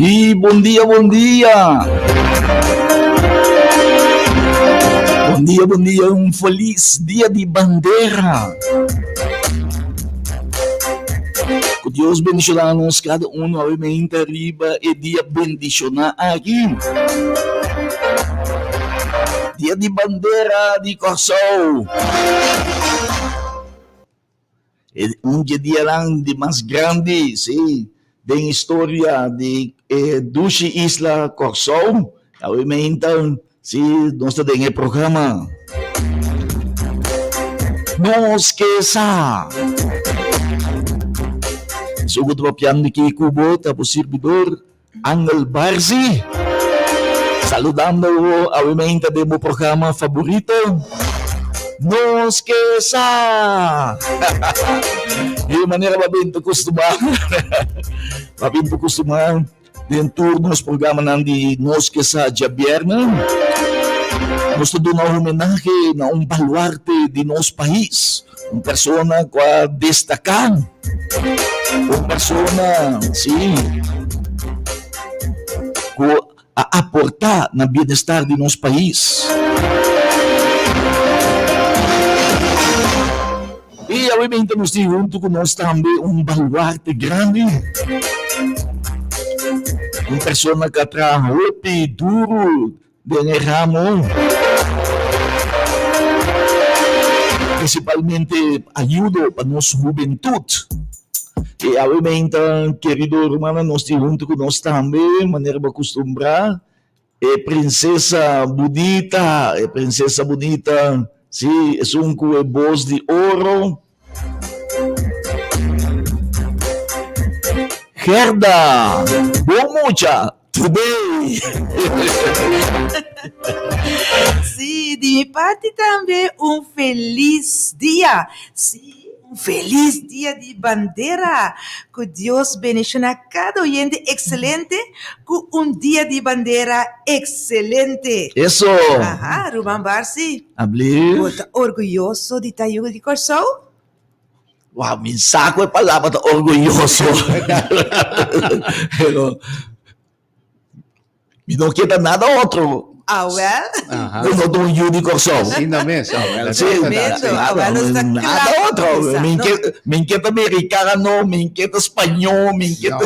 Y bon dia, bon dia. Bon dia, bon dia, un feliz dia di bandera. Ku Dios bendiciona nos cada uno obviamente riba e dia bendiciona aki. Dia di bandera di Kòrsou. E un dje dianan di mas grandi, sí, den historia di e dushi isla Kòrsou. Obviamente, sí, nos ta den e programa Nos Ke Sa. Esun ku ta papiando aki ku bo ta bo sirbidor Angel Barzi, saludando bo obviamente den bo programa favorito Nos Ke Sa. Di manera bo a bin ta kustumá, bo a bin ta kustumá. Den tur nos programanan di Nos Ke Sa djabièrnè, nos ta duna homenahe na un baluarte di nos pais, un persona ku a destaká, un persona, sí, ku a aportá na bienestar di nos pais. I awe nos tin huntu ku nos tambe un baluarte grandi, un persona ku a traha hopi duru den e ramo, prinsipalmente ayudo pa nos hubentut. I awe kerido rumannan, nos tin huntu ku nos tambe, manera bo a kustumbrá, E princesa bunita, e princesa bunita, sí, esun cu e bos di oro. Gerda, bon mucha, today. Sí, di mi parti tambe un feliz dia. Sí. Un felis dia di bandera! Ku Dios bendishoná kada oyente ekselente ku un dia di bandera ekselente! Eso! Aha, Ruman Barsi, Abli. bo ta orguyoso di ta yu di Kòrsou? Wow, mi sa ku e palabra ta orguyoso. Pero Mi no kier ta nada otro. Awel. Ku no ta un yu di Kòrsou. Asina mes. Awel. Sí, Tremendo. Awel nos ta nada kla pa otro. kuminsá. Mi No. ke, mi ke ta merikano, mi ke ta spañó, mi ke ta,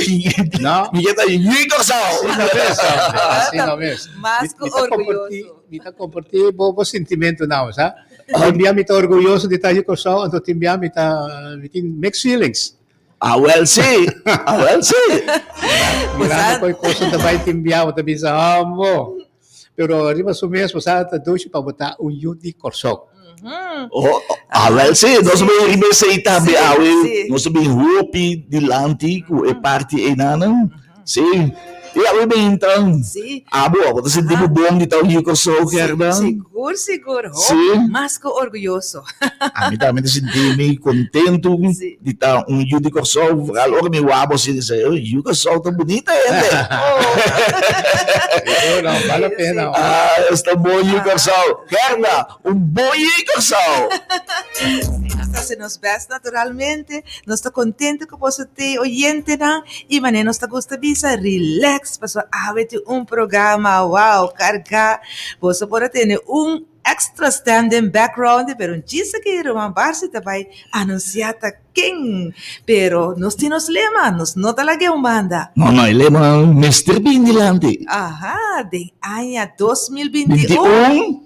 No. mi ke ta yu di Kòrsou. Asina mes, hombre. Asina mes. Mas ku Mi ta kompartí, orguyoso. mi ta kompartí bo bo sentimentonan, sa. Tin bia mi ta orguyoso di ta yu Kòrsou, anto tin bia mi ta, mi tin mixed feelings. Awel si, awel si. Mirando koe kosa ta bai tin bia bo ta bisa amo. Pero riba su mes bo sa ta dushi pa bo ta un yu di Kòrsou. Oh, awel si, nos a bin riba esei tambe awe, nos a bin hopi dilanti ku e parti einanan. Si, i awe bin ta abo, abo ta sinti bo bon di ta un yu Kòrsou, Gerda? Sigur, sigur, Si. hopi mas ku orguyoso. Ami tambe ta sinti mi kontentu di ta un yu di Kòrsou, foral ora mi wak bo asina, mi di, yu Kòrsou ta bunita hende. Sigur, no, bal la pena. Ah, esta bon yu Kòrsou. Gerda, Un bon yei Kòrsou! Sí, nos ta hasi nos bèst naturalmente. Nos ta kontento ku boso t'e oyentenan i manera nos ta gusta bisa, relax pasobra awe tin un programa wow kargá. Boso por a tene un extra stem den background pero un djis aki Ruman Barsi ta bai anunsiá ta ken. Pero nos tin nos lema, nos no ta lag'é un banda. No, no, e lema mester bin dilanti. Aha, den aña 2021. 21.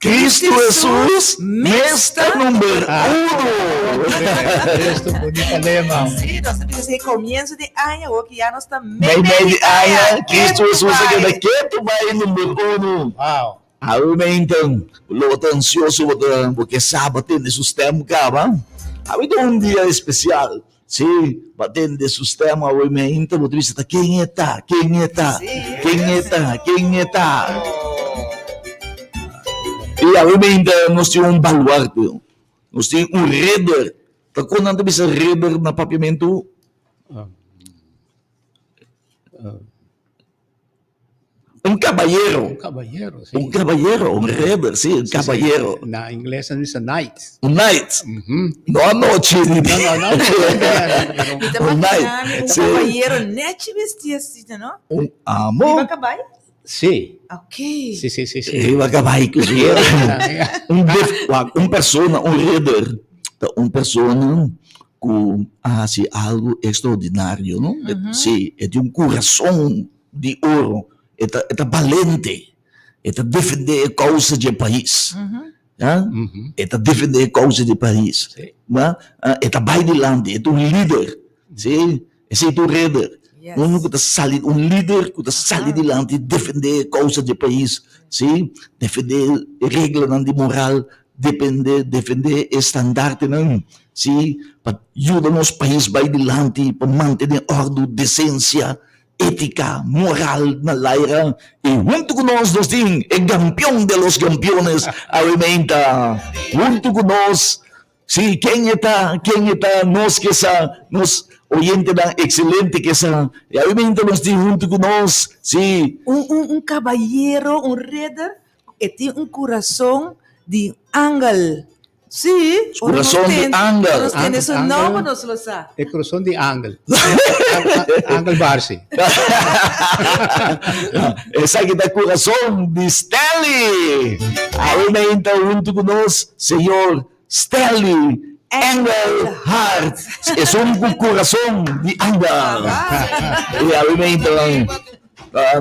Cristo Jesus mes ta number uno. Esto bonita lema. Sí, nos ta bisa e comienzo di aña, awor ki ya nos ta Mei mei di aña, Cristo Jesus a keda ketu bai number uno. Wow. Awe então, lo bo ta ansioso, bo ta, bo ke sa bo tende su stem kaba. Awe ta un dia especial. Sí, bo tende su stem awe meinta, bo ta bisa ta ken e ta, ken e ta, ken e ta, ken e ta. I awe meinta nos tin un baluarte, nos tin un ridder. Ta kon nan ta bisa ridder na papiamentu? Un. caballero. Un caballero, si. Un caballero, un ridder, si, un caballero. Na ingles nan bisa knight. Un knight. No anochi. No, no, no. Mi ta imagina mi un caballero nechi bisti asina, no? Un amo. Riba cabai? Si. Ok. Si, si, si, si. Riba cabai cu si. Un def, wak, un persona, un ridder, ta un persona cu a haci algo extraordinario, no? Si, e tin un curason di oro, e ta, e ta balente, e ta defende e causa dje pais, ya, e ta defende e causa dje pais, ya, e ta bay dilanti, e ta un lider, si, esey ta un ridder, unu cu ta sali, un lider cu ta sali dilanti defende e causa dje pais, si, defende e reglanan di moral, depende, defende e standaartenan, si, pa yuda nos pais bay dilanti, pa mantene ordu, desencia, Etica, moral na laira y hunto cu nos nos tin e gampeon de los gampiones awe meinta hunto cu nos. Si, ken e ta? Ken e ta? Nos ke sa, nos oyentenan excelente ke sa. Y awe meinta nos tin hunto cu nos, si. Un un un cabayero, un ridder, e tin un curason di angel. Sí, ora nos Kurason di ten, angel. ora nos tende su Angel. nomber nos lo sa. E kurason di angel. Angel Barsi. Esaki ta kurason di Stanley. Awe meinta huntu ku nos, señor Stanley Engelhard. Esun ku kurason di angel. I awe meinta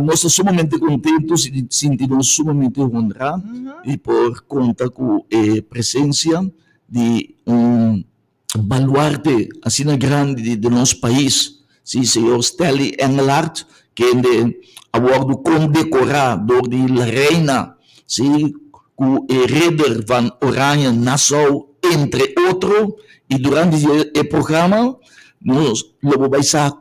Nos ta sumamente kontentu, sinti nos sumamente honrá di por konta ku e presensia di un baluarte asina grandi di nos pais, si señor Stanley Engelhard, kende a wòrdu kondekorá dor di La Reina, si, ku e Ridder van Oranje Nassau, entre otro, i durante di e programa nos lo por bai sa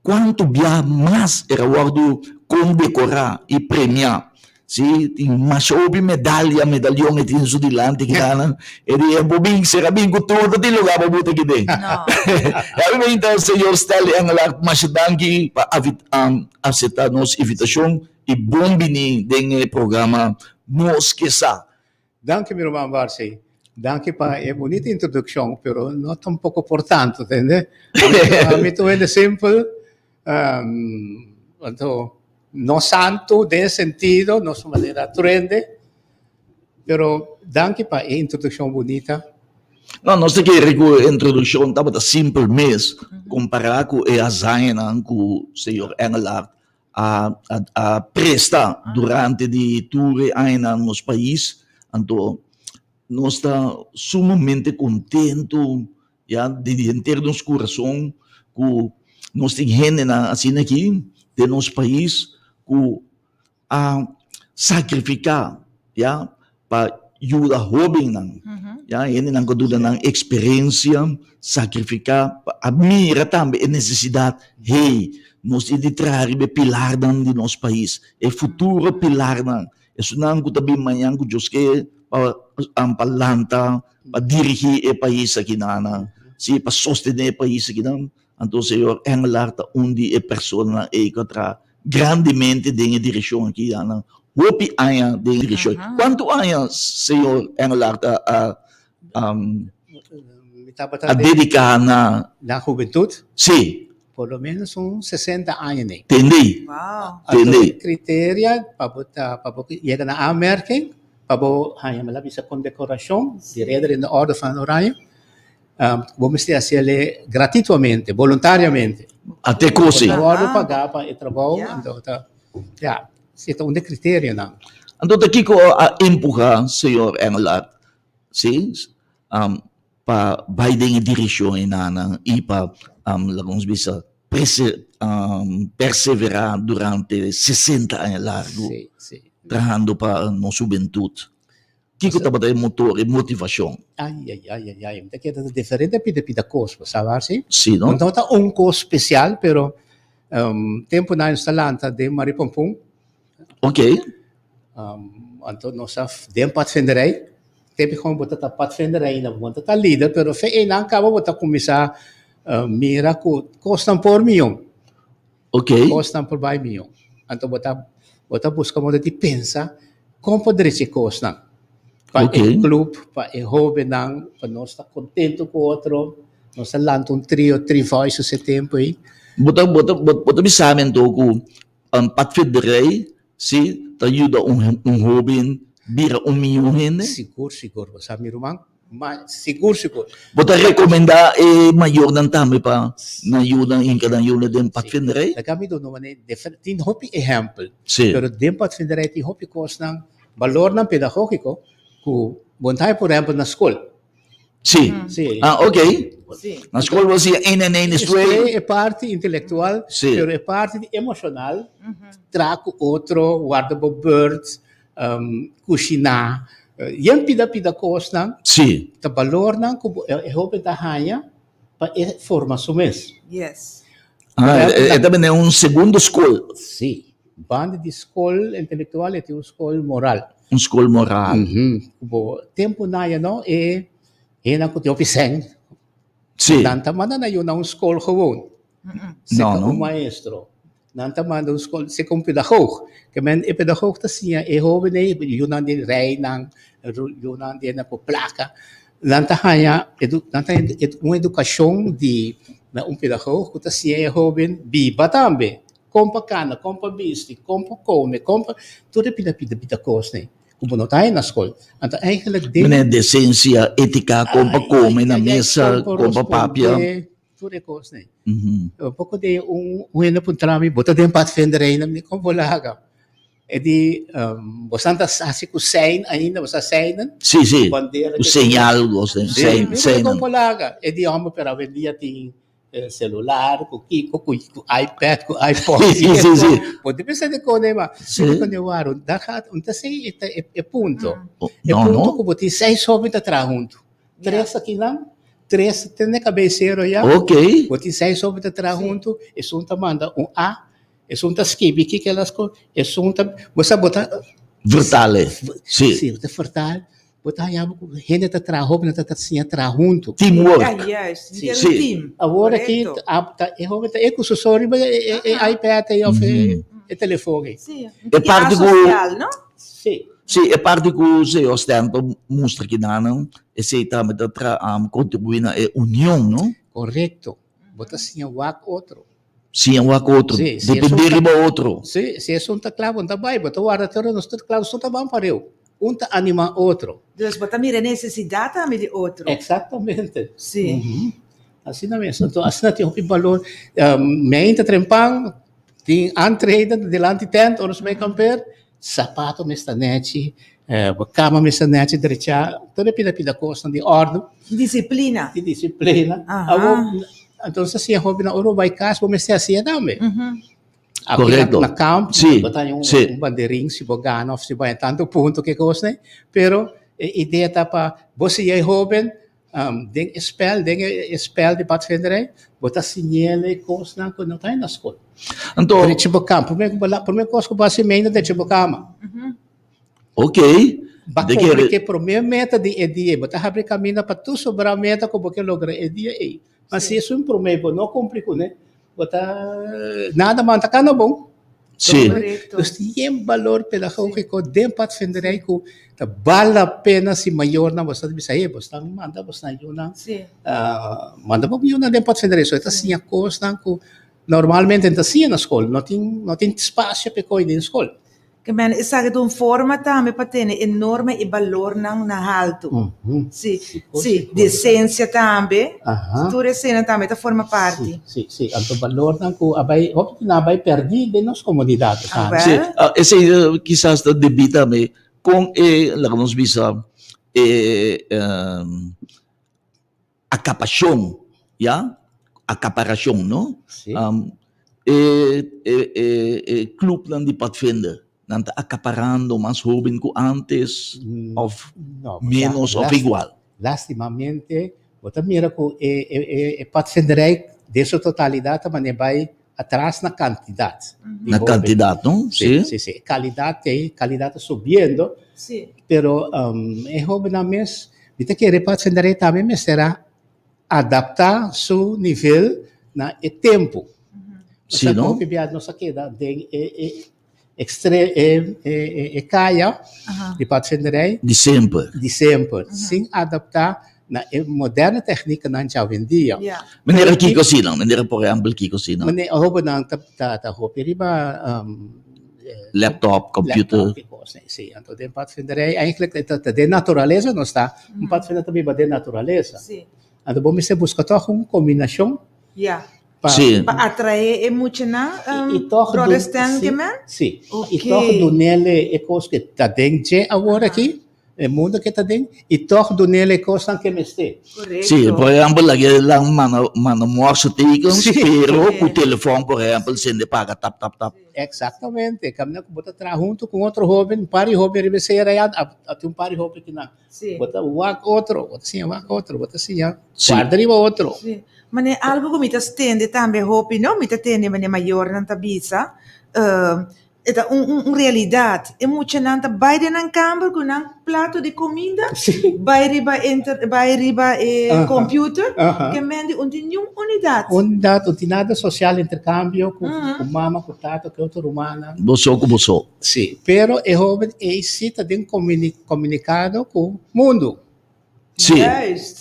Cuanto bia mas era wordo condecora y premia. Si, tin masha hopi medalia, medalion e tin su dilanti kidanan. E di e bo bin, sera bin cu tur ta tin lugar pa buta kide. No. E ami ta señor Stanley Engelhard masha danki pa acepta nos invitacion y bon bini den e programa Nos Ke Sa. Danki mi ruman Barcy. Danki pa e bunita introduccion, pero no tampoco por tanto, tende? Ami ta wende simpel, anto no santo den e sentido, no su manera truende, pero danki pa e introduccion bunita. No, nos ta kere ku e introduccion tabata simpel mes, compara ku e hazañanan ku señor Engelhard a a presta durante di tur e añanan nos pais, anto nos ta sumamente contento ya di henter nos curason cu nos tin hendenan asina aki den nos pais cu a sacrifica ya pa yuda hobennan, ya, hendenan ku a duna nan eksperensia, sakrifiká, pa a mira tambe e nesesidat, hey, nos tin di traha riba e pilarnan di nos pais, e futuro pilarnan, esunnan ku ta bin mañan ku Dios ke pa pa lanta, pa dirigí e pais akinan, si, pa sostené e pais akinan. Anto señor Engelhard ta un di e personanan ei ku a traha grandemente den e direkshon aki ya nan hopi aña den e direkshon. Kuantu aña señor Engelhard a a Mi tabata a den dediká na. Na hubentut? Sí. Por lo menos un sesenta aña nei. Tendí. Wow. Tendí. Anto kriteria pa bo ta pa bo yega na aanmerking pa bo haña mi la bisa kondekorashon di Ridder in de Orde van Oranje. Bo mester hasi el gratituamente, boluntariamente. A te kosi. Bo ta wòrdu pagá pa e trabou, anto ta, ya, si ta un di e kriterionan. Anto ta kiko a empuhá señor Engelhard, si, pa bai den e direkshon enanan i pa, laga nos bisa, perseverá durante sesenta aña largu trahando pa nos hubentut? Kiko tabata e motor, e motivashon? Ai, ai, ai, ai, ai. Mi ta keda ta diferente pida pida kos, bo sa wak si? Si, no? No ta un kos spesial, pero tempu nan nos ta lanta den Maripampun. Ok. Anto nos ta den padvinderij. Tempu kon bo ta ta padvinderij ainda, bo no ta ta lider, pero fe einan kaba bo ta kuminsá mira ku kosnan por mion. Ok. Kosnan por bai mion. Anto bo ta. Bo ta buska moda di pensa kon por drecha e kosnan. Pa e club, pa e hobennan, pa nos ta contento ku otro. Nos a lanta un trio, Three Voices e tempo ei. Bo ta bo ta bo ta bisa mi anto ku padvinderij si ta yuda un un hoben bira un mihó hende? Sigur sigur bo sa mi ruman. Ma sigur sigur. Bo ta rekomendá e mayornan tambe pa nan yuda hinka nan yunan den padvinderij? Laga mi duna un tin hopi ehèmpel. Pero den padvinderij tin hopi kosnan, balornan pedagógiko ku bo ta haña por ehèmpel na skol. Sí. Sí. Ah, ok. Sí. Na skol bo siña één en één is twee. E parti intelectual, Sí. pero e parti di emocional, tra ku otro, warda bo beurt, kushiná, yen pida pida kosnan. Sí. Ta balornan ku e hoben ta haña pa e forma su mes. Yes. Ah, e ta bini un segundo skol. Sí. Banda di skol intelectual e tin un skol moral. Un skol moral. Bo tempu naya no e hendenan ku tin hopi sèn. Sí. Nan ta manda nan yu na un skol gewoon. No, Seka no. un maestro. Nan ta manda un skol seka un pedagoog. Ke men e pedagoog ta siña e hoben ei, yunan di reinan, yunan di hende ku plaka. Nan ta haña nan ta haña un edukashon di na un pedagoog ku ta siña e hoben biba tambe. Kon pa kana, kon pa bisti, kon pa kome, kon pa tur e pida pida pida kosnan ku bo no ta haña na skol. Anto eigenlijk den. Mene desensia, etika, kon pa kome na mesa, kon pa papia. Tur e kosnan. Un poko di un hende puntra mi, bo ta den padvinderij? Mi di, kon bo laga? E di, bosan ta hasi ku sein ainda, bo sa seinen? Sí, sí, Bandera ku señal, Sí, mi kon bo laga? E di, homber, pero awendia tin celular, cu kico, cu iPad, cu iPod. Sí, sí, sí. Bo ta pensa di cone ma. Sí. Di cone waro. Daar gaat, un ta sei e, e, e punto. E No, punto no. cu bo tin seis hoben ta traha hunto. Tres aki nan, tres te na cabecero ya. Ok. Bo tin seis hoben ta traha hunto, esun ta manda un A, esun ta skibi kiko el a sco, esun ta, bo sa bo ta Vertale. Sí. Sí, bo ta vertaal. Bo ta haña bo ku hende ta traha, hóbennan ta siña traha huntu. Teamwork. Ja, juist. Sí. Een Sí. team. Awor aki Correcto. ta e hóben ta e ku su so riba e e iPad ei òf e e telefòn ei. Sí. E parti ku- Asocial, no? Sí. Sí, e parti ku señor Stanton mustra kinanan, esei tambe ta tra kontribuí na e union, no? Korekto. Bo ta siña wak otro. Siña wak otro, Sí, si dependé esun ta- riba otro. Sí, si esun ta kla, bo no ta bai, bo ta warda te ora nos ta kla, nos tur ta ban pareu. Un ta animá otro. Dus bo ta mira e nesesidat tambe di otro. Exactamente. Sí. Asina mes. Anto asina tin hopi balor. Mei ta trempan, tin aantreden dilanti tent ora nos bai kamper, sapato mester nechi, bo kama mester nechi drechá, tur e pida pida kosnan di òrdu. Disiplina. Di disiplina. Awor, entonces asina hopi nan ora bo bai kas bo mester hasié tambe. Aki Correcto. na kamp, Sí, bo ta haña un, sí. un banderin si bo gana of si bo haña tantu punto ke kos nei. Pero e idea ta pa bo siña e hoben den e spel, den e spel di padvinderij, bo ta siñ'el e kosnan ku no ta haña na skol. Anto, Drecha bo kama. Prome ku bo la, prome kos ku bo hasi mei ta drecha bo kama. ok. Ba De kumpli kere, ku e prome meta di e dia ei. Bo ta habri kaminda pa tur sobra meta ku bo ke logra e dia ei. Ma si esun prome bo no kumpli kuné, Bo ta nada man ta kana bon. Sí. Correcto. Dus tin yen balor pedagógico den padvinderij ku ta bal la pena si mayornan bo ta bisa, hey, bo stan manda bo stan yunan, Sí. ah, manda bo yunan den padvinderij. So e ta siña kosnan ku normalmente no ta siña na skol. No tin, no tin spasio pa e koe den skol. Ke men esaki ta un forma tambe pa tene e norma i balornan na haltu. Sí, sí, desensia tambe. Tur esena tambe ta forma parti. Sí, sí, anto balornan ku a bai, hopi di nan a bai pèrdí den nos komunidat. Awèl. Sí, esei kisas ta debí tambe kon e, laga nos bisa, e Akapashon, ya, akaparashon, no? Sí. E, e, e, e klupnan di padvinder, nan ta akaparando mas hóben ku ántes òf No, ménos òf igual? Lastimamente, bo ta mira ku e, e, e, e padvinderij den su totalidat ta manera bai atras na kantidat di Na hóben. kantidat, no? Sí, Sí. sí, sí. Kalidat ei, kalidat ta subiendo, Sí. pero e hóbennan mes Mi ta kere pa Tsenderé tambe mester a adaptá su nivel na e tempu. Sí, no? Hopi bia nos a keda den e e extre e e e kaya di padvinderij Di semper. Di semper, sin adaptá na e moderne teknikanan djawendia. Manera kiko asina? Manera por ehèmpel kiko asina? Manera hobennan ta ta ta hopi riba Laptop, computer. Laptop i kosnan, si. Anto den padvinderij eigenlijk ta ta den naturalesa nos ta. Un padvinder ta biba den naturalesa. Anto bo mester buska tòg un kombinashon Pa, Sí. pa atraé e muchanan, I um, tòg Brother dun Stan sí, ke men? sí. I Oké. tòg dunele e kos ke ta den dje awor aki, e mundo ke ta den, i tòg dunele e kosnan ke mester. Sí, Korekto. por ehèmpel, lag'e lan manda manda morse tekens, Sí. pero Sí. ku telefòn, por ehèmpel, sende paga tap tap tap. Eksaktamente. Kaminda ku bo ta traha huntu ku otro hóben, un par di hóben riba e sera ya, a tin un par di hóben kinan. Sí. Bo ta wak otro, bo ta siña wak otro, bo ta siña Sí. guarda riba otro. Sí. Mane algo ku mi ta stende tambe hopi, no? Mi ta tende mane mayornan ta bisa, eh, e ta un, un, un realidat. E muchanan ta bai den nan kamber ku nan plato di kuminda, Sí. bai riba inter, bai riba e Aha. computer, Aha. ke men di un tin niun unidat. Unidat, un tin nada sosial interkambio ku, Mhm. ku mama, ku tata, ku otro rumannan. Bo so ku bo so. Sí, pero e hoben ei sí ta den comunicado cu mundo. Sí. Juist.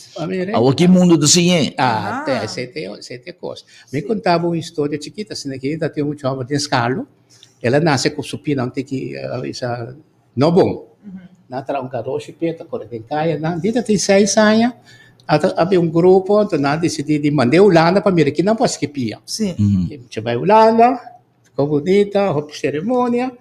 Awor ki mundo ta siñ'é? Ah, te, esei te, esei te cos. Mi contaba un historia chikito, asina ki ta tin un mucha homber den Scalo, el a nace cu su pia nan tiki bisa no bon. Nan a traha un garoshi p'e, ta core den caya nan. Di ta tin seis aña, a ta habia un grupo, anto nan a dicidi di mand'é Hulanda pa mira kinan por haci ki pia. Sí. E mucha bai Hulanda, Ko bunita, hopi ceremonia.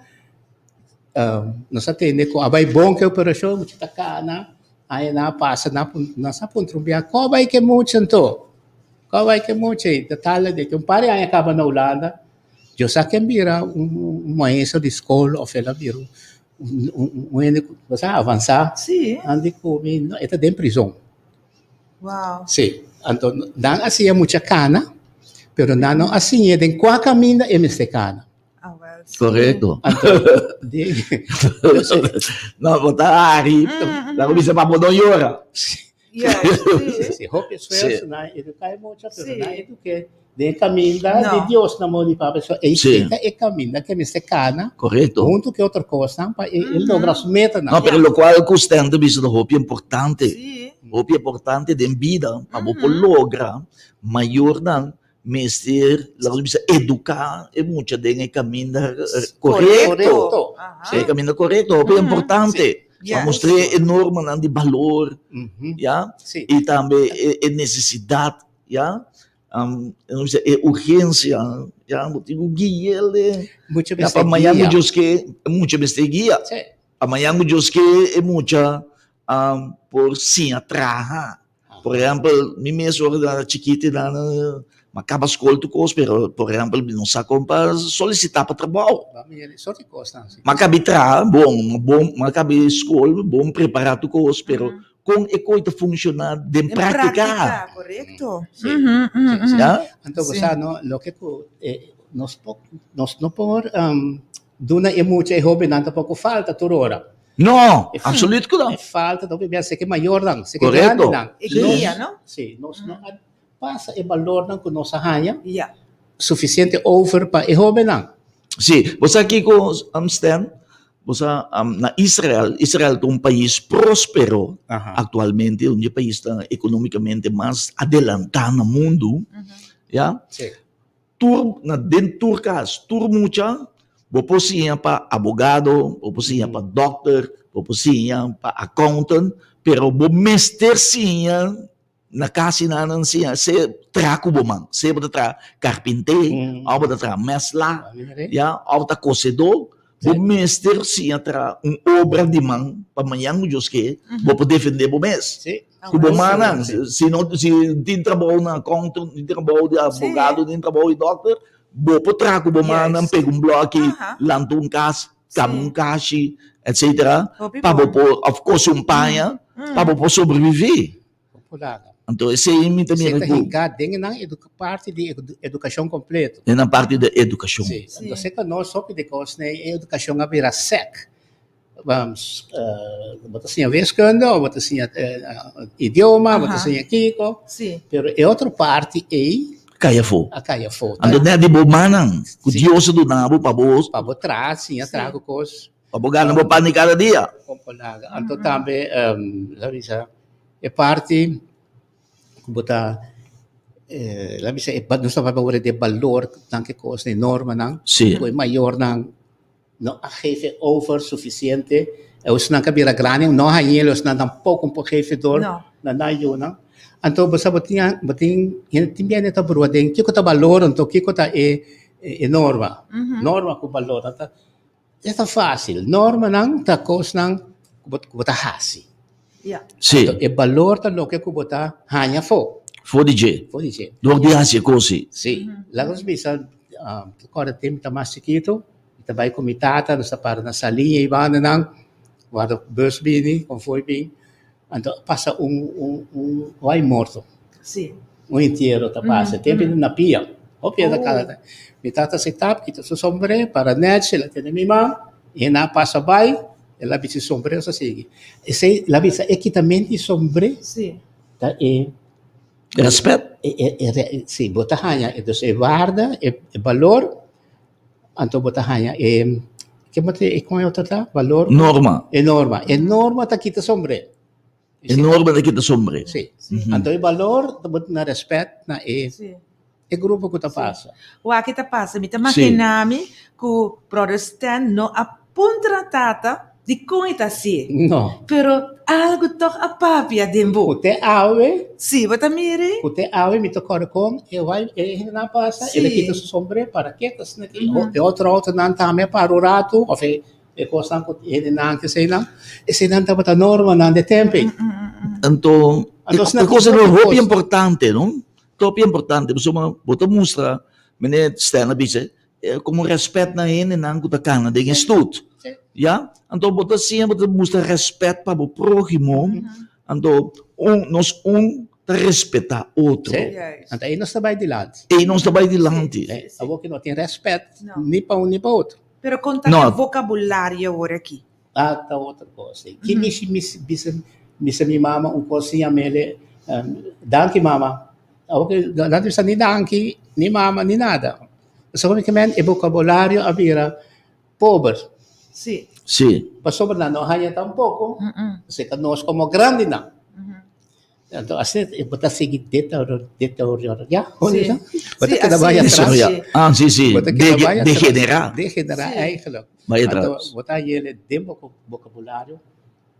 Nos a tende cu a bay bon cu e operacion, mucha ta cana, aña nan a pasa, nan nos a puntra un bia, ko a bay cu e mucha anto? Ko a bay cu e mucha? Y total de que un par di aña caba na Hulanda, yo sa ken bira un maestro di scol of el a bira un hende cu bo sa avansa, nan di cu mi, no, e ta den prizon. Wow. Sí, anto nan a siña mucha kana, pero nan no a siña den kua kaminda e mester kana. Ah, wel, sí. Korekto. Anto, di, No, bo ta hari. Laga bisa pa bo no yora. Juist, sí, sí. sí, hopi esfuerso Sí. nan eduká e mucha, pero Sí. nan eduk'é den kaminda No. di Dios na modo di papia. So, ei Sí. ta e kaminda ke mester kana Korekto. huntu ku otro kosnan pa e e logra su metanan. No, pero lokual ku Stan ta bisa ta hopi importante. Sí. Hopi importante den bida pa bo por logra mayornan mester laga nos bisa eduká e mucha den e kaminda korekto. Korekto. E kaminda korekto hopi importante. Pa mustr'é e normanan di balor, ya, i tambe e nesesidat, ya. Nos bisa e urgensia, ya, bo tin ku guia el den. Mucha Ya, mester pa mañan guia. ku Dios ke, mucha mester guia. Sí. Pa mañan ku Dios ke e mucha por siña traha. Por ehèmpel, mi mes ora nan chikito nan a kaba skol tur kos, pero por ehèmpel mi no sa kon pa solisitá pa trabou. Ba mira e sort di kosnan si. Mi a kabi traha bon, bon, mi a kabi skol bon prepará tur kos, pero Kon e koi ta funshoná den Den práktika. práktika, korekto. Sí. Mhm, mhm, Sí, sí. mhm. Ya? Anto bo Sí. sa no, loke ku eh, nos po, nos no por um, duna e mucha e hobennan tampoko falta tur ora. No, E absoluut ku no. E falta ta hopi bia seke mayornan, seke Korekto. grandenan. E Sí. guia, no? Sí, nos no a pasa e balornan ku nos a haña Ja. sufisiente over pa e hobennan. Sí, bo sa kiko, um, Stan? Bo sa, um, na Israel, Israel ta un pais próspero actualmente, un di e paisnan economicamente mas adelantá na mundu, ya. Sí. Tur, na den tur kas, tur mucha, bo por siña pa abogado, bo por siña pa dòkter, bo por siña pa accountant, pero bo mester siña Na kasi nan nan siña se traha ku bo man, se bo ta traha karpinté, òf bo ta traha mèsla, ya, òf bo ta kosedó, bo mester siña traha un obra di man pa mañan ku Dios ke bo por defendé bo mes ku bo mannan. Si no si tin trabou na accountant, tin trabou di abogado, tin trabou di dòkter, bo por traha ku bo mannan, pega un blòki, lanta un kas, kaba un kashi, etcetera, pa bo por òf kose un paña pa bo por sobreviví. Populada. Anto esei mi ta mira Esei ta ku. hinká den nan parti di edukashon kompleto. Den nan parti di edukashon. Si. Anto seka nos hopi di kos nei e edukashon a bira sèk. Bo ta siña wiskunde òf bo ta siña idioma, bo ta siña kiko. Si. Pero e otro parti ei. Kai afó. A kai afó. Anto net di bo mannan ku Dios a duna bo pa bo. Pa bo traha, siña traha ku kos. Pa bo gana bo pan di kada dia. Anto tambe, la bisa, e parti ku bo ta, la bisa, nos ta papia ora di e balor nan ke kos, e normanan. Ku e mayornan no a geef e over sufisiente. E esnan ku a bira grandi no a hañ'el, esnan tampoko por geef e dor na nan yunan. Anto bo sa bo tin bo tin hende tin biaha ta brua den kiko ta balor anto kiko ta e e norma. Norma ku balor nan ta e ta fásil. Normanan ta kosnan ku bo ku bo ta hasi. Sí. Anto e balor ta loke ku bo ta haña afó. For di dje. For di dje. Dor di hasi e kos ei. Sí. Laga nos bisa ora tempu ta mas chikitu. Mi ta bai ku mi tata, nos ta para na saliña i bandanan, warda bus bini, konvoi bin. Anto a pasa un un un wai morto. Sí. Un entiero ta pasa. Tempu mm. na pia. Hopi oh. kada. Mi tata se tap, kita su sombré, para nèchi, el a tene mi man, i na pasa bai, el a bisti sombré, sa sigui. Esei, el a bisa, e kitamento di sombré, sí. ta e Respet. E, e, e, sí, bo ta haña, dus e waarde, e, e balor, Anto bo ta haña e, ke bo ta e kon e otro ta? Balor? Norma. E norma. E norma ta kita sombré. E norma ta kita sombré. Sí. Anto e balor ta bo na respet na e e grupo ku ta pasa. Wak ki ta pasa? Mi ta magina mi ku Brother Stan no a puntra tata Dikon e ta hasié? No. Pero algu tòg a papia den bo. Ku te awe. Sí, bo ta mira? Ku te awe mi ta kòrda kon e wai e hendenan pasa, el a kita su sombré para ke ta asina ki e otro outonan tambe a para un ratu òf e e kosnan ku e hendenan eseinan, eseinan tabata normanan di e tempu ei. Anto e kos ei hopi importante no, hopi importante pasobra bo ta mustra meneer Stan a bisa Komo rèspèt na hendenan ku ta kana den e stut. Ya? Anto bo ta siña, bo ta mustra rèspèt pa bo próhimo. Anto un, nos un ta respetá otro. Sí. Anto ei nos ta bai dilanti. Ei nos ta bai dilanti. Awor ku no tin rèspèt ni pa un ni pa otro. Pero kon ta e vokabulario awor aki? Ah, ta otro kos. Ki mishi bisa bisa mi mama un kos sin yam'el, danki mama. Awor ku no ta bisa ni danki, ni mama, ni nada. Pasobra mi men e vocabulario a bira pober. Sí. Sí. Pasobra nan no haña tampoco. Pasobra ta nos como grandinan. Anto asina bo ta sigui deteriora, ya, hoe Sí. is dat? Bo ta Sí, keda así bai es, atras. así. Ah, sí, sí. Bo ta keda bai atras. Degenerá. Degenerá Sí. eigenlijk. Bai Anto atras. bo ta yele den bo vocabulario.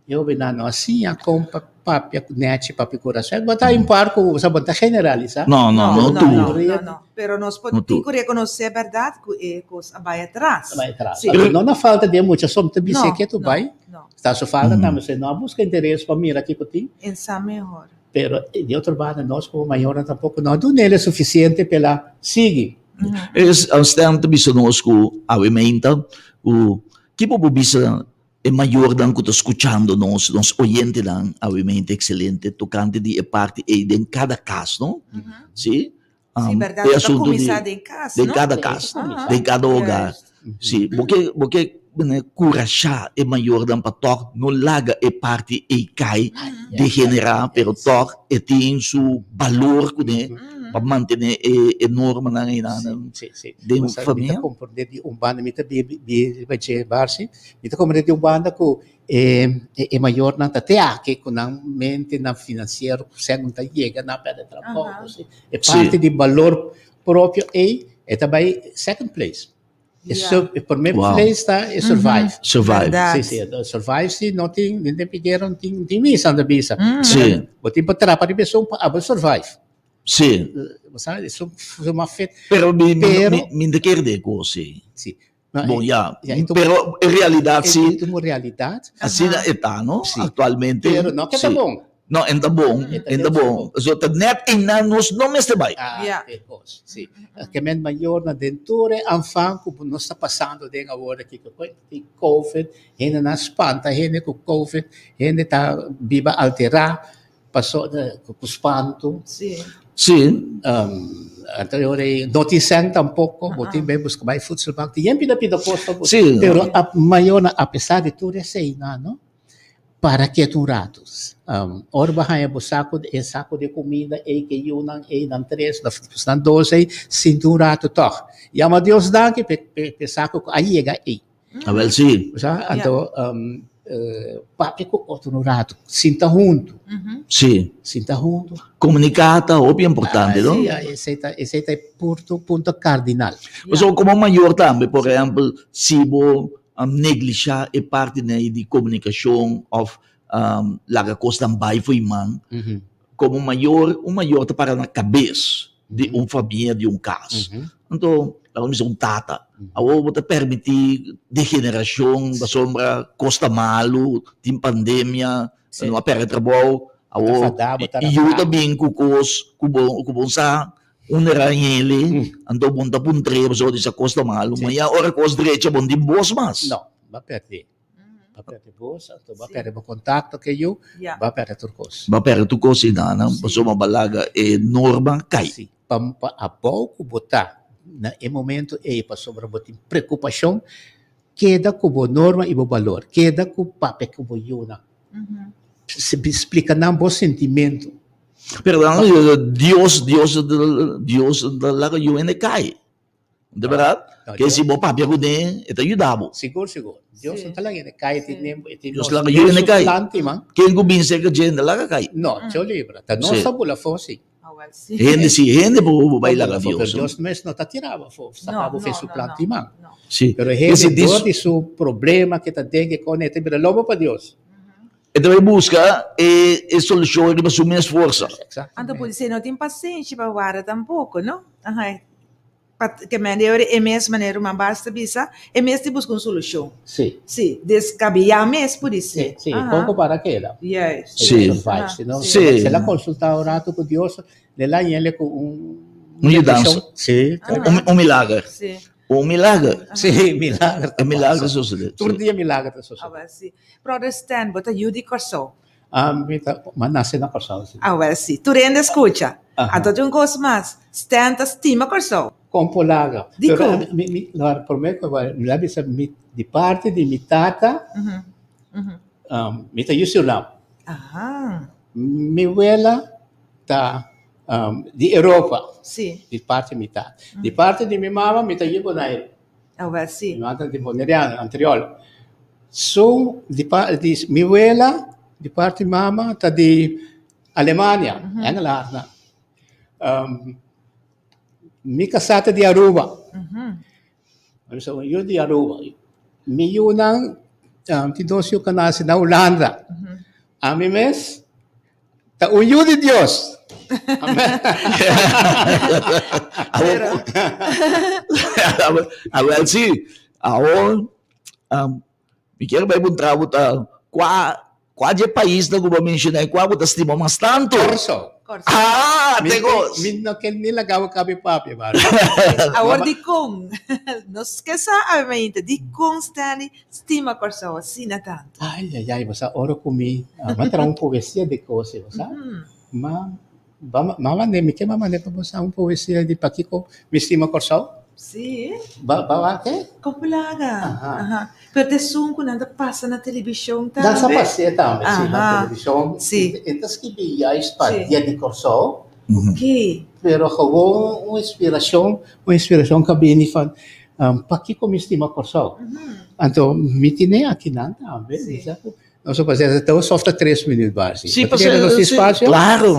E hobennan no a siña kon pa papia ku nèchi, papia ku rèspèt. Bo ta un par ku bo sa bo ta generalisá. No, no, no No, tur. no, no, no. Pero nos por No tin tur. ku rekonosé bèrdat ku e kos a bai atras. A bai atras. Sí. Anto no na falta di e mucha som ta bis'é No, ke tu no, bai. no. Ta su falta tambe se no a buska interes pa mira kiko tin. En sa mehor. Pero di otro banda nos komo mayornan tampoko no a dun'el e sufisiente pa el a sigui. Es Stan ta bisa nos ku awe meinta ku kipo bo bisa E mayornan ku ta skuchando nos, nos oyentenan, awemente ekselente tokante di e parti ei den kada kas, no? Sí? Sí, bèrdat. E Ta asuntu di kuminsá den kas, den no? kada kas, den kada hogar. Sí, bo ke bo ke kurashá e mayornan pa tòg no laga e parti ei kai, degenerá, pero tòg e tin su balor kuné pa mantené e e normanan einan Sí, sí. den Bo sa, mi ta famia. komprendé di un banda, mi ta bibi riba dje, Barsi, Mi ta komprende di un banda ku e e mayornan ta te aki ku nan mente nan finansiero ku segun ta yega nan pèrdè trabou si e parti di balor propio ei e ta bai second place e sur e prome place ta e survive Survive. Si si survive si no tin den tempo di guera no tin tin misa nan ta bisa Si. bo tin pa trapa riba esun pa abo survive. Si. Bo sa esun suma fit Pero mi pero mi mi ta kere den kos ei. Si. Bon, ya. Pero e realidad si. E un realidad. Asina e ta, no? Actualmente. Pero no ke ta bon. No, en ta bon. En ta bon. So ta net einan nos no mester bai. Ah, e kos. Si. Ke men mayornan den tur e anfan ku nos ta pasando den awor aki ku di covid, hendenan spanta hende ku covid, hende ta biba alterá. Paso ku spantu. Sí. Sí. Anto e ora ei no tin sèn tampoko, bo tin bai buska bai voedselbank, tin yen pida pida kos ta Sí. Pero a mayornan apesar di tur eseinan no, Para ketu un ratu. Ora bo haña bo saku, e saku di kumida ei ke yunan ei, nan tres, nan dos ei, sinti un ratu tòg. Yama Dios danki p'e p'e saku ku a yega ei. Awel si. Bo sa? Anto papia ku otro un ratu, sinta huntu. Si. Sinta huntu. Komuniká ta hopi importante, no? Si, esei ta esei ta e punto punto kardinal. Pasobra komo mayor tambe, por ehèmpel, si bo neglisha e parti nei di komunikashon òf laga kosnan bai for man, komo mayor, un mayor ta para na kabes di un famia, di un kas. Anto, laga nos bisa un tata, awor bo ta permití degenerashon pasobra kos ta malu, tin pandemia, no a pèrdè trabou, awor yu ta bin ku kos ku bo ku bo sa Un era hende, anto bon ta puntr'é pasobra di sa kos ta malu, ma ya ora kos drecha bon tin bos mas. No, bo a pèrdè. Bo a pèrdè bos, anto bo a pèrdè bo kontakto ku e yu, bo a pèrdè tur kos. Bo a pèrdè tur kos i nada, pasobra bo a laga e norma kai. Si, pa abou ku bo ta na e momento ei pasobra bo tin preokupashon, keda ku bo norma i bo balor, keda ku papia ku bo yunan, splika nan bo sentimentu. Pero dan Dios, Dios, Dios ta laga yu hende kai. De berdad? Ke si bo papia kuné, e ta yuda bo. Sigur, sigur. Dios no ta laga hende kai, e tin e tin Dios laga yu hende kai. Ken ku bin serka dje, no ta laga kai. No, Dios libra. Ta nos ta bula afó, si. Hende si, hende por bai laga Dios. Pero Dios mes no ta tira bo afó, saka bo for su plan di man. Si. Pero hende dor di su problema ke ta den, ke kone, e ta bira lobo pa Dios. E ta bai buska e e solushon riba su mes forsa. Anto por disi no tin pasenshi pa warda tampoko, no? Aha. Pa ke men de ora e mes manera ruman Bas ta bisa, e mes tin buska un solushon. Si. Si, deskabeyá mes por disi. Si, si, poko para keda. Juist. Si. Si no, si el a konsultá un rato ku Dios, el a yende ku un Un yudansa. Si. Un milager. Si. Un milager. Si, milager ta pasa. E milager ta sosodé. Tur dia milager ta sosodé. Awel si. Brother Stan, bo ta yu di Kòrsou? Ah, mi ta, mi a nase na Kòrsou, si. Awel si. Tur hende skucha. Anto tin un kos mas, Stan ta stima Kòrsou. Kon por laga. Dikon? Pero mi, mi, lor, promé ku mi a bisa mi, di parti di mi tata, mi ta yu Surinam. Aha. Mi wela ta di Europa. Si. Di parti mi tata. Di parti di mi mama mi ta yu Bonairu. Awel si. Mi mama ta di Boneriano, Antriol. Su di pa di mi wela di parti mama ta di Alemania, Engeland nan. Mi kasá ta di Aruba. Mi sa un yu di Aruba. Mi yunan tin dos yu ku a nase na Hulanda. Ami mes Ta un yu di Dios. Amen. Awel si, awor mi kier bai puntra bo ta kua kua dje paisnan ku bo a menshoná i kua bo ta stima mas tantu? Kòrsou. Kòrsou. Ah, te kos. Mi no ke ni laga bo kabe papia, Barry. Awor dikon? Nos ke sa awe mainta, dikon Stanley Stima Kòrsou asina tantu. Ai ai ai, bo sa ora ku mi a traha un poesia di kos, bo sa. Ma ma mande, mi ke mande pa bo sa un poesia di pakiko mi stima Kòrsou. Si. Ba ba wak e? Kon plaga. Aha. Pero ta esun ku nan ta pasa na televishon tambe. Nan sa pas'é tambe, si, na televishon. Si. E ta skibi juist pa Dia di Kòrsou. Ok. Pero gewoon un inspirashon, un inspirashon ku a bini van pakiko mi stima Kòrsou. Anto mi tine akinan tambe, mi sa ku nos a pasa ta un sòfta tres minüt basi. Sí, Bo ta kere nos tin spasio? Klaro.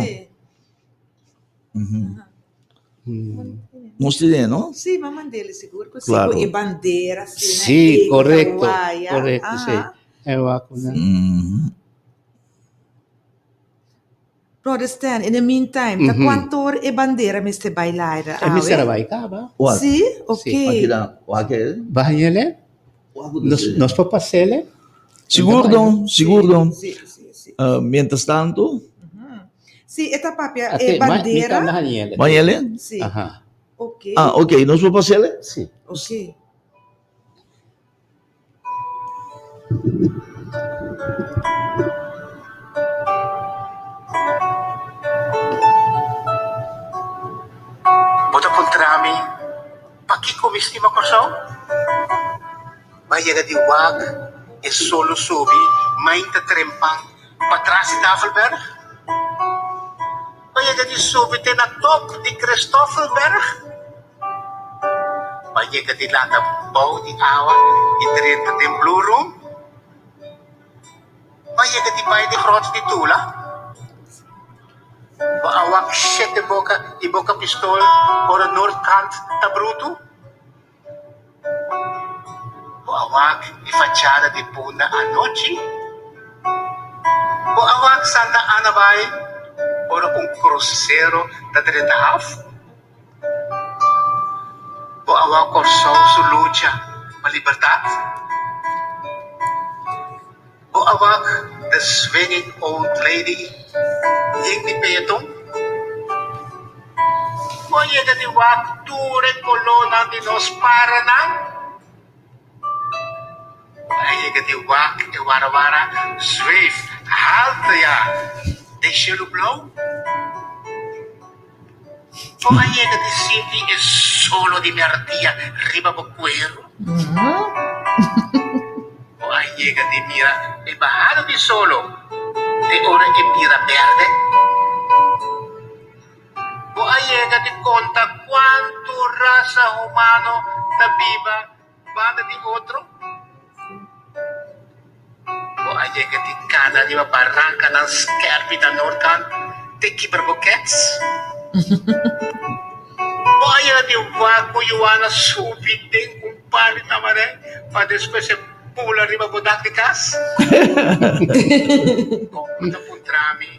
Nos tine, no? Sí, m'a mand'el sigur ku sí, ku e bandera asina Sí, korekto, korekto, sí. E wak ku nan. Brother Stan, in the meantime, ta cuanto e bandera mester bai laira awe? E mester a bai caba. Sí? Ok. Bañele? Nos por pasele? Sigur don, sigur don. Mientras tanto. Sí, e ta papia e bandera. Bañele? Sí. Ok. Ah, ok, nos por pasele? Sí. Ok. Bo ta puntra mi pakiko mi stima Kòrsou? Bo a yega di wak. E solo subi mainta trempan patras di Tafelberg? Bo a yega di subi te na top di Christoffelberg? Bo a yega di landa bou di awa i drenta den Blue Room? Bo a yega di bai di Grot di Tula? Bo a wak shete boka i boka pistol ora Noordkant ta brutu? Bo a wak e fachada di Punda anochi? Bo a wak Santa Ana Bay ora un krusero ta drenta haf? Bo a wak Kòrsou su lucha pa libertat? Bo a wak The Swinging Old Lady yen di peaton? Bo a yega di wak tur e kolónan di nos paranan? Bo a yega di wak e warawara zweef haltu ya den shelu blou? Bo a yega di sinti e solo di mèrdia riba bo kueru? Bo a yega di mira e bahada di solo te ora e bira bèrdè? Bo a yega di konta kuantu rasa humano ta biba banda di otro? Bo a yega di kana riba barankanan skèrpi na Noordkant te kibra bo kèts? Bo a yega di wak ku yuana subi den un par di tamarè pa despues e bula riba bo dak di kas? Bo ta puntra mi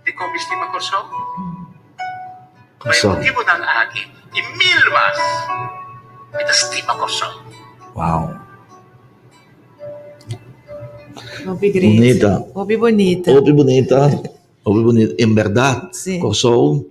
dikon mi stima Kòrsou? Pa e motibunan aki i mil mas, mi ta stima Kòrsou. Wow. Hopi great. Bunita. Hopi bunita. Hopi bunita. Hopi bunita. En berdad, Sí. Kòrsou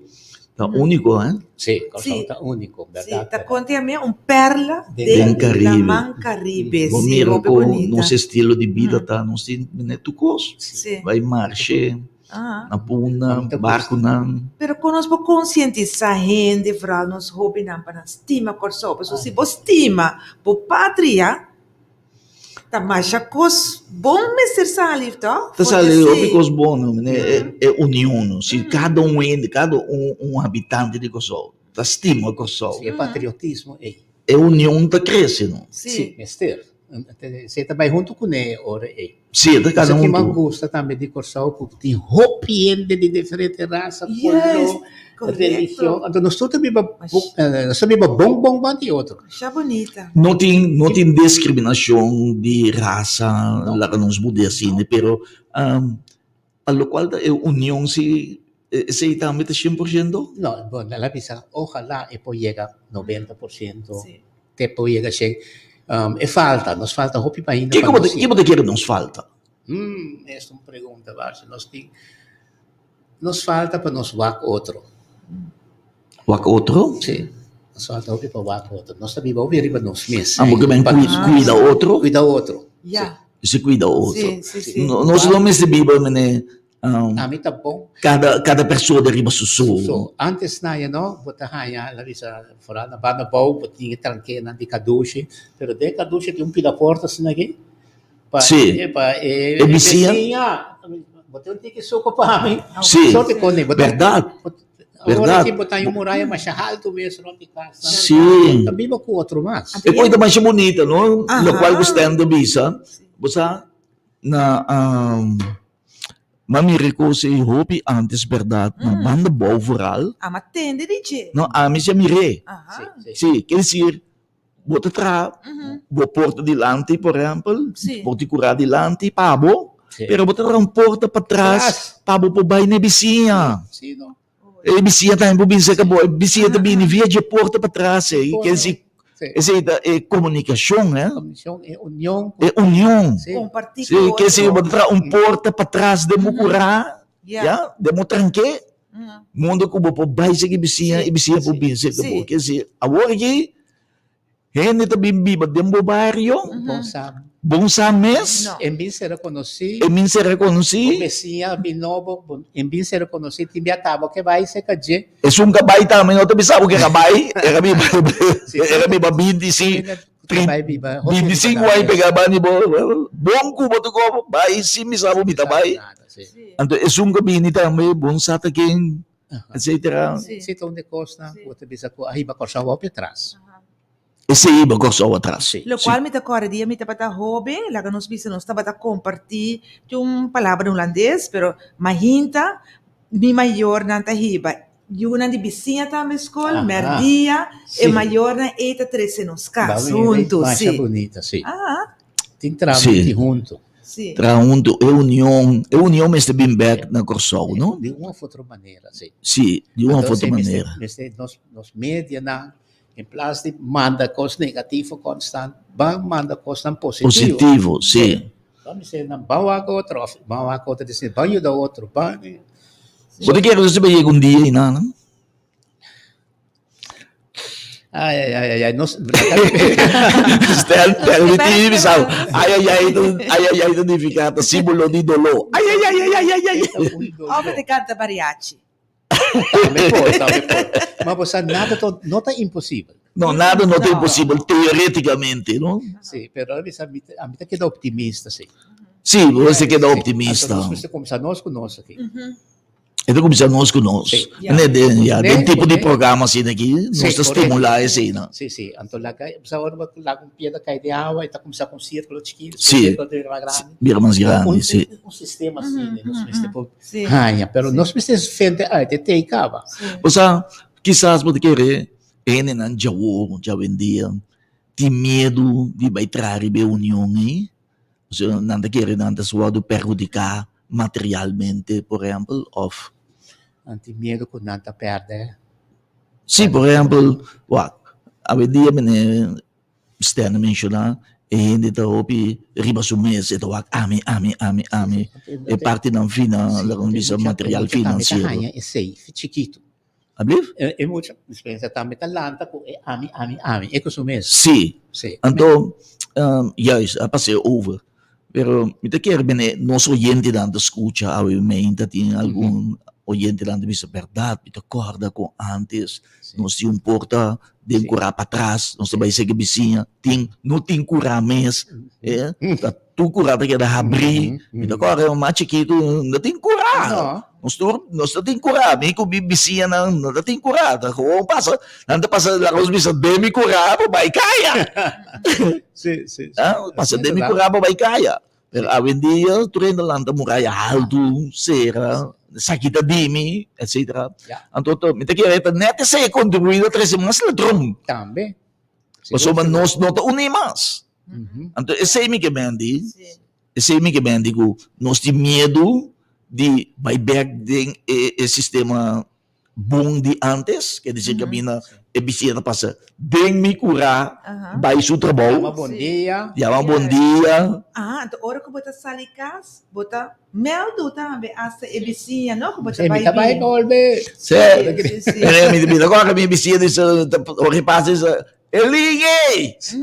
ta úniko, hè? Sí, Kòrsou Sí. ta úniko, Sí, bèrdat. ta konti a mi un perla Den den Caribe. laman Caribe. Bo Sí, mira hopi kon bunita. nos estilo di bida ta, nos tin net tur kos. Sí. Bai marshe, Aha. na punda, barkunan. Pero kon nos por konsientisá hende, vooral nos hóbennan, pa nan stima Kòrsou? Pasobra si bo stima bo patria, ta masha kos bon mester sali, tòg? Ta sali hopi kos bon, e e union, no? Si kada un hende, kada un un habitante di Kòrsou ta stima Kòrsou. Si, e patriotismo ei. E union ta krese, no? Si, mester. Esei ta bai huntu kuné ora ei. Sí, e ta kana Esaki huntu. mi gusta tambe di Kòrsou ku tin hopi hende di diferente rasa, koló, religion. Anto nos tur ta biba nos ta biba bon bon ban di otro. Masha bunita. No tin no tin diskriminashon di rasa laga nos budi asina, pero pa lokual ta e union si esei tambe ta shen por shento? No, bon, el a bisa ojalá e por yega 90%, te por yega shen. E falta, nos falta hopi pa ainda. Kiko bo ta, kiko bo ta kere nos falta? Hmm, es un pregunta, Bartje. Nos tin, nos falta pa nos wak otro. Wak otro? Sí, nos falta hopi pa wak otro. Nos ta biba hopi riba nos mes. Ah, bo ke men cuida otro? Cuida otro. Ya. Si cuida otro. Sí, sí, sí. No, nos lo mester biba mene Ami ta bon. Kada kada persona riba su so. So, antes na ya no, bo ta haña, la bisa, foral na banda bou, bo tin e trankenan di kadushi, pero den kadushi tin un pida porta asina aki, pa Sí. e pa e E bisiña. bisiña, bo tin un tiki suku pa mi. Sí. Sorte kone, bo ta Berdad. Awor Berdad. aki bo ta haña un muraya masha haltu mes rond di kas. Sí. Bo ta biba ku otro mas. E kos ta masha bunita, no? Aha. Lokual ku Stan ta bisa, bo sa, na M'a mira e kos ei hopi antes bèrdat, na banda bou vooral. A m'a tende di dje. No, ami si a mir'é. Aha. Sí, ker desir, bo ta traha bo porta dilanti, por ehèmpel, bo tin kurá dilanti pa bo, pero bo ta traha un porta patras pa bo por bai na e bisiña. E bisiña tambe por bini serka bo, e bisiña ta bini via dje porta patras ei, ker desir, esei ta e komunikashon, eh. E union. E union. Kompartí Sí, ku ker desir otro. bo ta traha un porta patras den bo kurá, ya, den bo tranke, modo ku bo por bai serka e bisiña, e bisiña por bini serka bo. Ker desir, awor aki Hende ta bin biba den bo bario. Bon sa. Bon sa mes. No. En bin ser reconocí. En bin ser reconocí. Bo besiña bin nobo, bo en bin ser reconocí, tin bia tabo ke bai serka dje. Esun ka bai tambe no ta bisa bo ke ka bai, e ka biba, e ka biba binti si, Bai biba. 25 aña pega bani bo, bon ku bo toko, bai sin bisa bo mi ta bai. Anto esun ku bini tambe, bon sa ta ken, etcetera. Si ta un di kosnan ku bo ta bisa ku a hiba Kòrsou hopi atras. Esei hiba Kòrsou atras. Si. Lokual mi ta kòrda dia mi tabata hóben, laga nos bisa nos tabata kompartí tin un palabra hulandes, pero mahinta mi mayornan ta hiba yunan di bisiña tambe skol, mèrdia e mayornan ei ta trese nos kas huntu, si. Masha bunita, si. Tin traha bunti huntu. Si. Traha huntu, e union, e union mester bin bèk na Kòrsou, no? Di un òf otro manera, si. Si, di un òf otro manera. Mester, nos, nos medianan En plas di manda kos negativo konstant, ban manda kosnan positivo. Positivo, sí. Ban bisa nan ban wak otro of ban wak otro di ban yuda otro, ban. Bo ta kere ku bo yega un dia einan, no? Ai, ai, ai, ai, ai, nos. Stel, tel mi tin bisa, ai, ai, ai, ai, ai, ai, ta nifiká ta símbolo di doló. Ai, ai, ai, ai, ai, ai, ai. Of e ta kanta mariachi. Tambe por, tambe por. Ma bo sa, nada to, no ta imposibel. No, nada no ta imposibel teoreticamente, no? Sí, pero a mi sa, a mi ta keda optimista, sí. Sí, bo mester keda optimista. Anto nos mester kuminsá nos ku nos aki. E ta kuminsá nos ku nos. Sí. Ne, den, ya, den Ne, tipo di ne. programa asina aki, nos Sí, ta korekto. stimulá esei, no? Sí, sí. Anto laga, bo sa ora bo laga un piedra kai den awa, e ta kuminsá ku un sírkulo chikito, Sí. un sírkulo ta bira mas grandi. Bira mas grandi, Un, sí. un, un sistema asina nos mester por Sí. Haña, pero nos mester fente uit e tei kaba. O sea, kisas bo ta kere e hendenan djawo, djawendia, tin miedu di bai traha riba e union ei. O sea, nan ta kere nan ta wòrdu perhudiká materialmente, por ehèmpel, òf. Nan tin miedu ku nan ta pèrdè. Sí, por ehèmpel, wak, awendia mene Stern a menshoná, e hende ta hopi riba su mes, e ta wak ami, ami, ami, ami. E partinan fina, laga nos bisa material finansiero. E mucha tambe ta haña esei fi chikitu. Ablief? E mucha, dispensa, tambe ta lanta ku e ami, ami, ami, e ku su mes. Sí. Sí. Anto, juist, a pas'é over. Pero mi ta kere bene nos oyentenan ta skucha awe meinta tin algun oyentenan ta bisa bèrdat mi ta kòrda ku ántes nos tin un porta den kurá patras nos ta bai seki bisiña tin no tin kurá mes ta tur kurá ta keda habrí mi ta kòrda mas chikitu no tin kurá nos tur nos no tin kurá mi ku mi bisiñanan no ta tin kurá ta gewoon pasa nan ta pasa laga nos bisa den mi kurá pa bai kaya. Sí, sí, sí. Ah, pasa den mi kurá pa bai kaya. Pero awendia tur hende lanta muraya haltu, sera, esaki ta di mi, etcetera. Ja. Anto to, mi ta kere ta net esei a kontribuí na trese mas ladron. Tambe. Pasobra nos no ta uní mas. Anto esei mi ke bendi. Sí. Esei mi ke bendi ku nos tin miedu di bai bèk den e e sistema bon di antes, ke disi kaminda e bisiña ta pasa den mi kurá bai su trabou. Yama bon dia. Yama bon dia. Aha, anto ora ku bo ta sali kas, bo ta mèldu tambe asta e bisiña, no? Ku bo ta bai Mi ta bai bin. bolbe. Sí. Sí, sí. Mi mi ta kòrda mi bisiña di ora e pasa di Elin ey! Sí,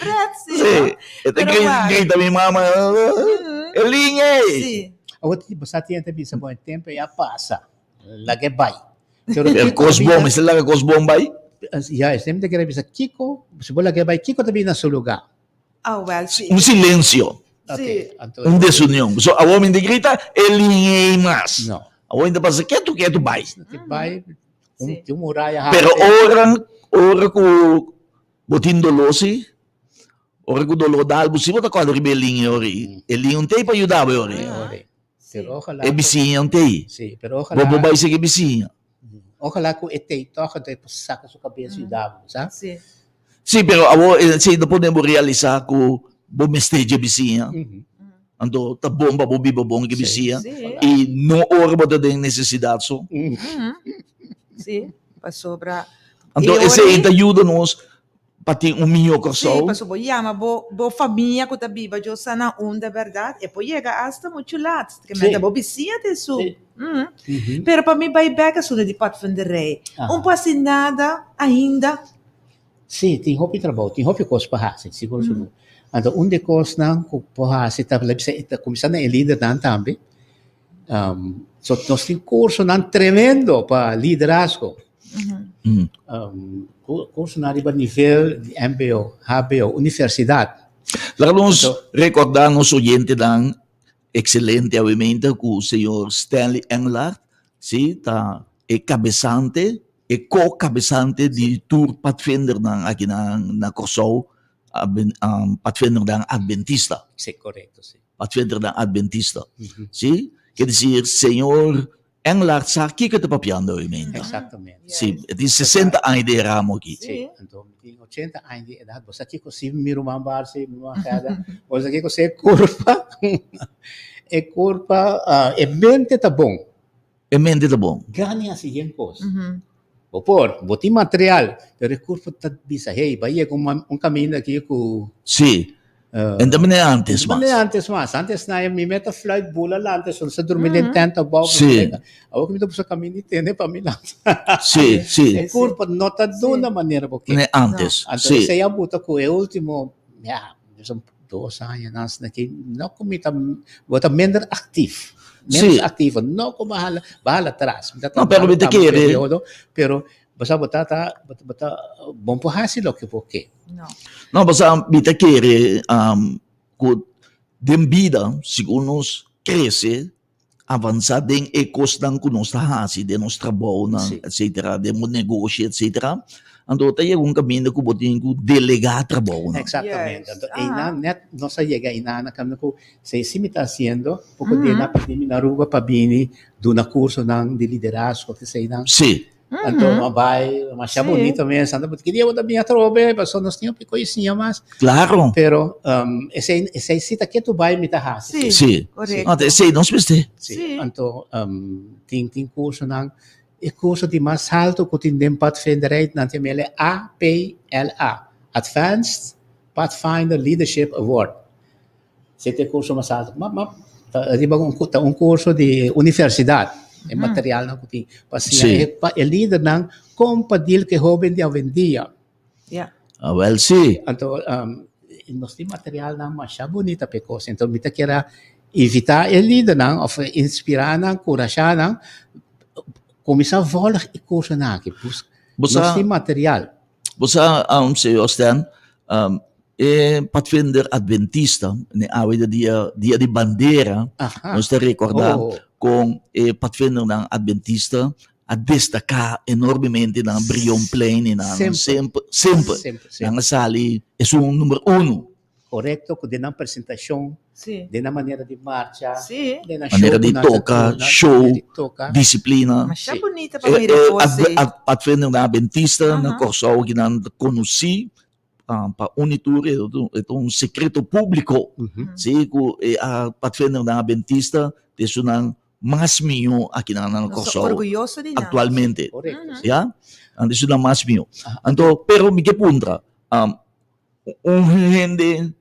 pret, sí. Sí. E ta Pero wak. grita mi mama, Elin ey! Sí. Awor ti bo sa tin ta bisa bo e tempo ya pasa, laga e bai. Pero Pero kiko kos ta bon, bira- mester laga kos bon bai. Ya, esei mi ta kere bisa kiko, si bo laga e bai, kiko ta bini na su lugar? Ah, wel, sí. Un silensio, Sí. Anto, un desunion. So awor mi ta grita, Elin ey mas. No. Awor mi ta pasa ketu ketu bai. Ti bai, un, Sí. ti un muraya Pero halte. ora, ora ku bo tin doló si, Ora ku doló dal bo si bo ta kòrda riba e lin e ora ei. E lin un tei pa yuda bo e ora ei. Ora ei. Pero ojalá E bisiña un tei. Sí, pero ojalá. Bo por bai sigui e bisiña. Ojalá ku e tei tòg anto e por saka su kabes yuda bo, sa? Sí. Sí, pero awor esei ta pone bo realisá ku bo mester dje bisiña. Anto ta bon pa bo biba bon ku e bisiña. Sí. I no ora bo ta den nesesidat so. Sí, pasobra. Anto E ora esei ei. ta yuda nos pa tin un mihó Kòrsou. Sí, pasobra bo yama bo bo famia ku ta biba djo sa na unda bèrdat, e por yega asta muchu lat. Ke mester bo bisiña te su. Pero pa mi bai bèk asuntu di padvinderij. Un por hasi nada ainda. Sí, tin hopi trabou, tin hopi kos pa hasi, sigur sigur. Anto un di e kosnan ku por hasi ta ta kuminsá na e lidernan tambe. So nos tin kursonan tremendo pa liderazgo. Um, cursonan riba nivel di MBO, HBO, universidad. Laga nos recordá nos oyentenan excelente obviamente cu señor Stanley Englard, sí, ta e cabesante, e co-cabesante di tur padvindernan aki na na Kòrsou, padvindernan adventista. Sí, correcto, sí. Padvindernan adventista. Sí, quiere decir señor Englard sa kiko ta papiando obviamente. Exactamente. Sí, e tin 60 aña den e ramo aki. Sí, anto mi tin 80 aña di edad. Bo sa kiko si mi ruman Barsi, mi ruman Gerda, bo sa kiko si e kurpa, e kurpa, e mente ta bon. E mente ta bon. Gani hasi yen kos. Bo por, bo tin material, pero e kurpa ta bisa, hey, bai yega un kaminda aki ku. Sí. En ta mene antes mas. Mene antes mas. Antes na mi meta fluit bula lanta, so sa durmi den tent abou. Sí. Awor ku mi ta buska kaminda di tende pa mi lanta. Sí, sí. E kurpa no ta duna manera bo ke. Mene antes, Anto sí. esei a buta ku e ultimo, ya, un dos aña nan asina ki no ku mi ta, bo ta minder aktif. Sí. Menos aktivo. No ku bo hala, bo hala atras. Mi ta No, pero mi ta traha un kere. periodo, pero bo sa bo ta ta, bo ta, bo por hasi loke bo ke. No. No, pasobra mi ta kere um, ku den bida, segun nos krese, avansa den e kosnan ku nos ta hasi, den nos trabounan, Sí. etcetera, den bo negoshi, etcetera, anto ta yega un kaminda ku bo tin ku delegá trabounan. Exactamente. Yes. Anto, Aha. einan net nos a yega einan na kaminda ku si si mi ta hasiendo, poko dia nan pidi mi na Aruba pa bini duna kursonan di liderazgo, keseinan. Sí. Anto no a bai masha bonito mes. Anto ki dia bo ta bin atrobe? Pasobra nos tin hopi koe siña mas. Claro. Pero esei esei si ta ketu bai mi ta hasi. Sí. Sí. Correcto. Anto esei nos mester. Sí. Sí. Anto tin tin cursonan e curso di mas halto cu tin den padvinderij nan tin mele APLA, Advanced Pathfinder Leadership Award. Si ta e curso mas alto. Ma, ma, ta riba un, ta un curso di universidad. E materialnan cu tin. Pa siña Sí. e, pa e lidernan con pa deal cu e hoben di awendia. Ja. Ah, wel sí. Anto, um, nos tin materialnan masha bunita pa e cos. Enton mi ta kier invita e lidernan of inspira nan, curasha nan, cuminsa volg e cursonan aki. Bus, Bo nos sa, tin material. Bo sa, señor Stan, e Padvinder Adventista, ne awe ta dia, dia di bandera, Aha. nos ta recorda Oh. con e Padvindernan Adventista a destaca enormemente na Brionplein y na Semper. semper, semper. Semper, semper. Nan a sali esun number uno. Korekto ku den nan presentashon, Sí. den nan manera di marcha, Sí. den nan Manera show di ku nan ta toka, duna, show, manera di toka. Disiplina. Masha Sí. bunita pa E, mira e, cos adve- ei. ad- Padvindernan Adventista na Aha. Kòrsou ki nan ta konosí ah, pa uni tur e ta e ta un sekreto públiko. Mhm. Sí, ku e a Padvindernan Adventista ta esunnan mas mihó akinan na Nos ta Kòrsou orguyoso di nan. aktualmente. Korekto. Mhm. Ya? Anto esunnan mas mihó. Aha. Anto, pero mi ke puntra, um, Un hende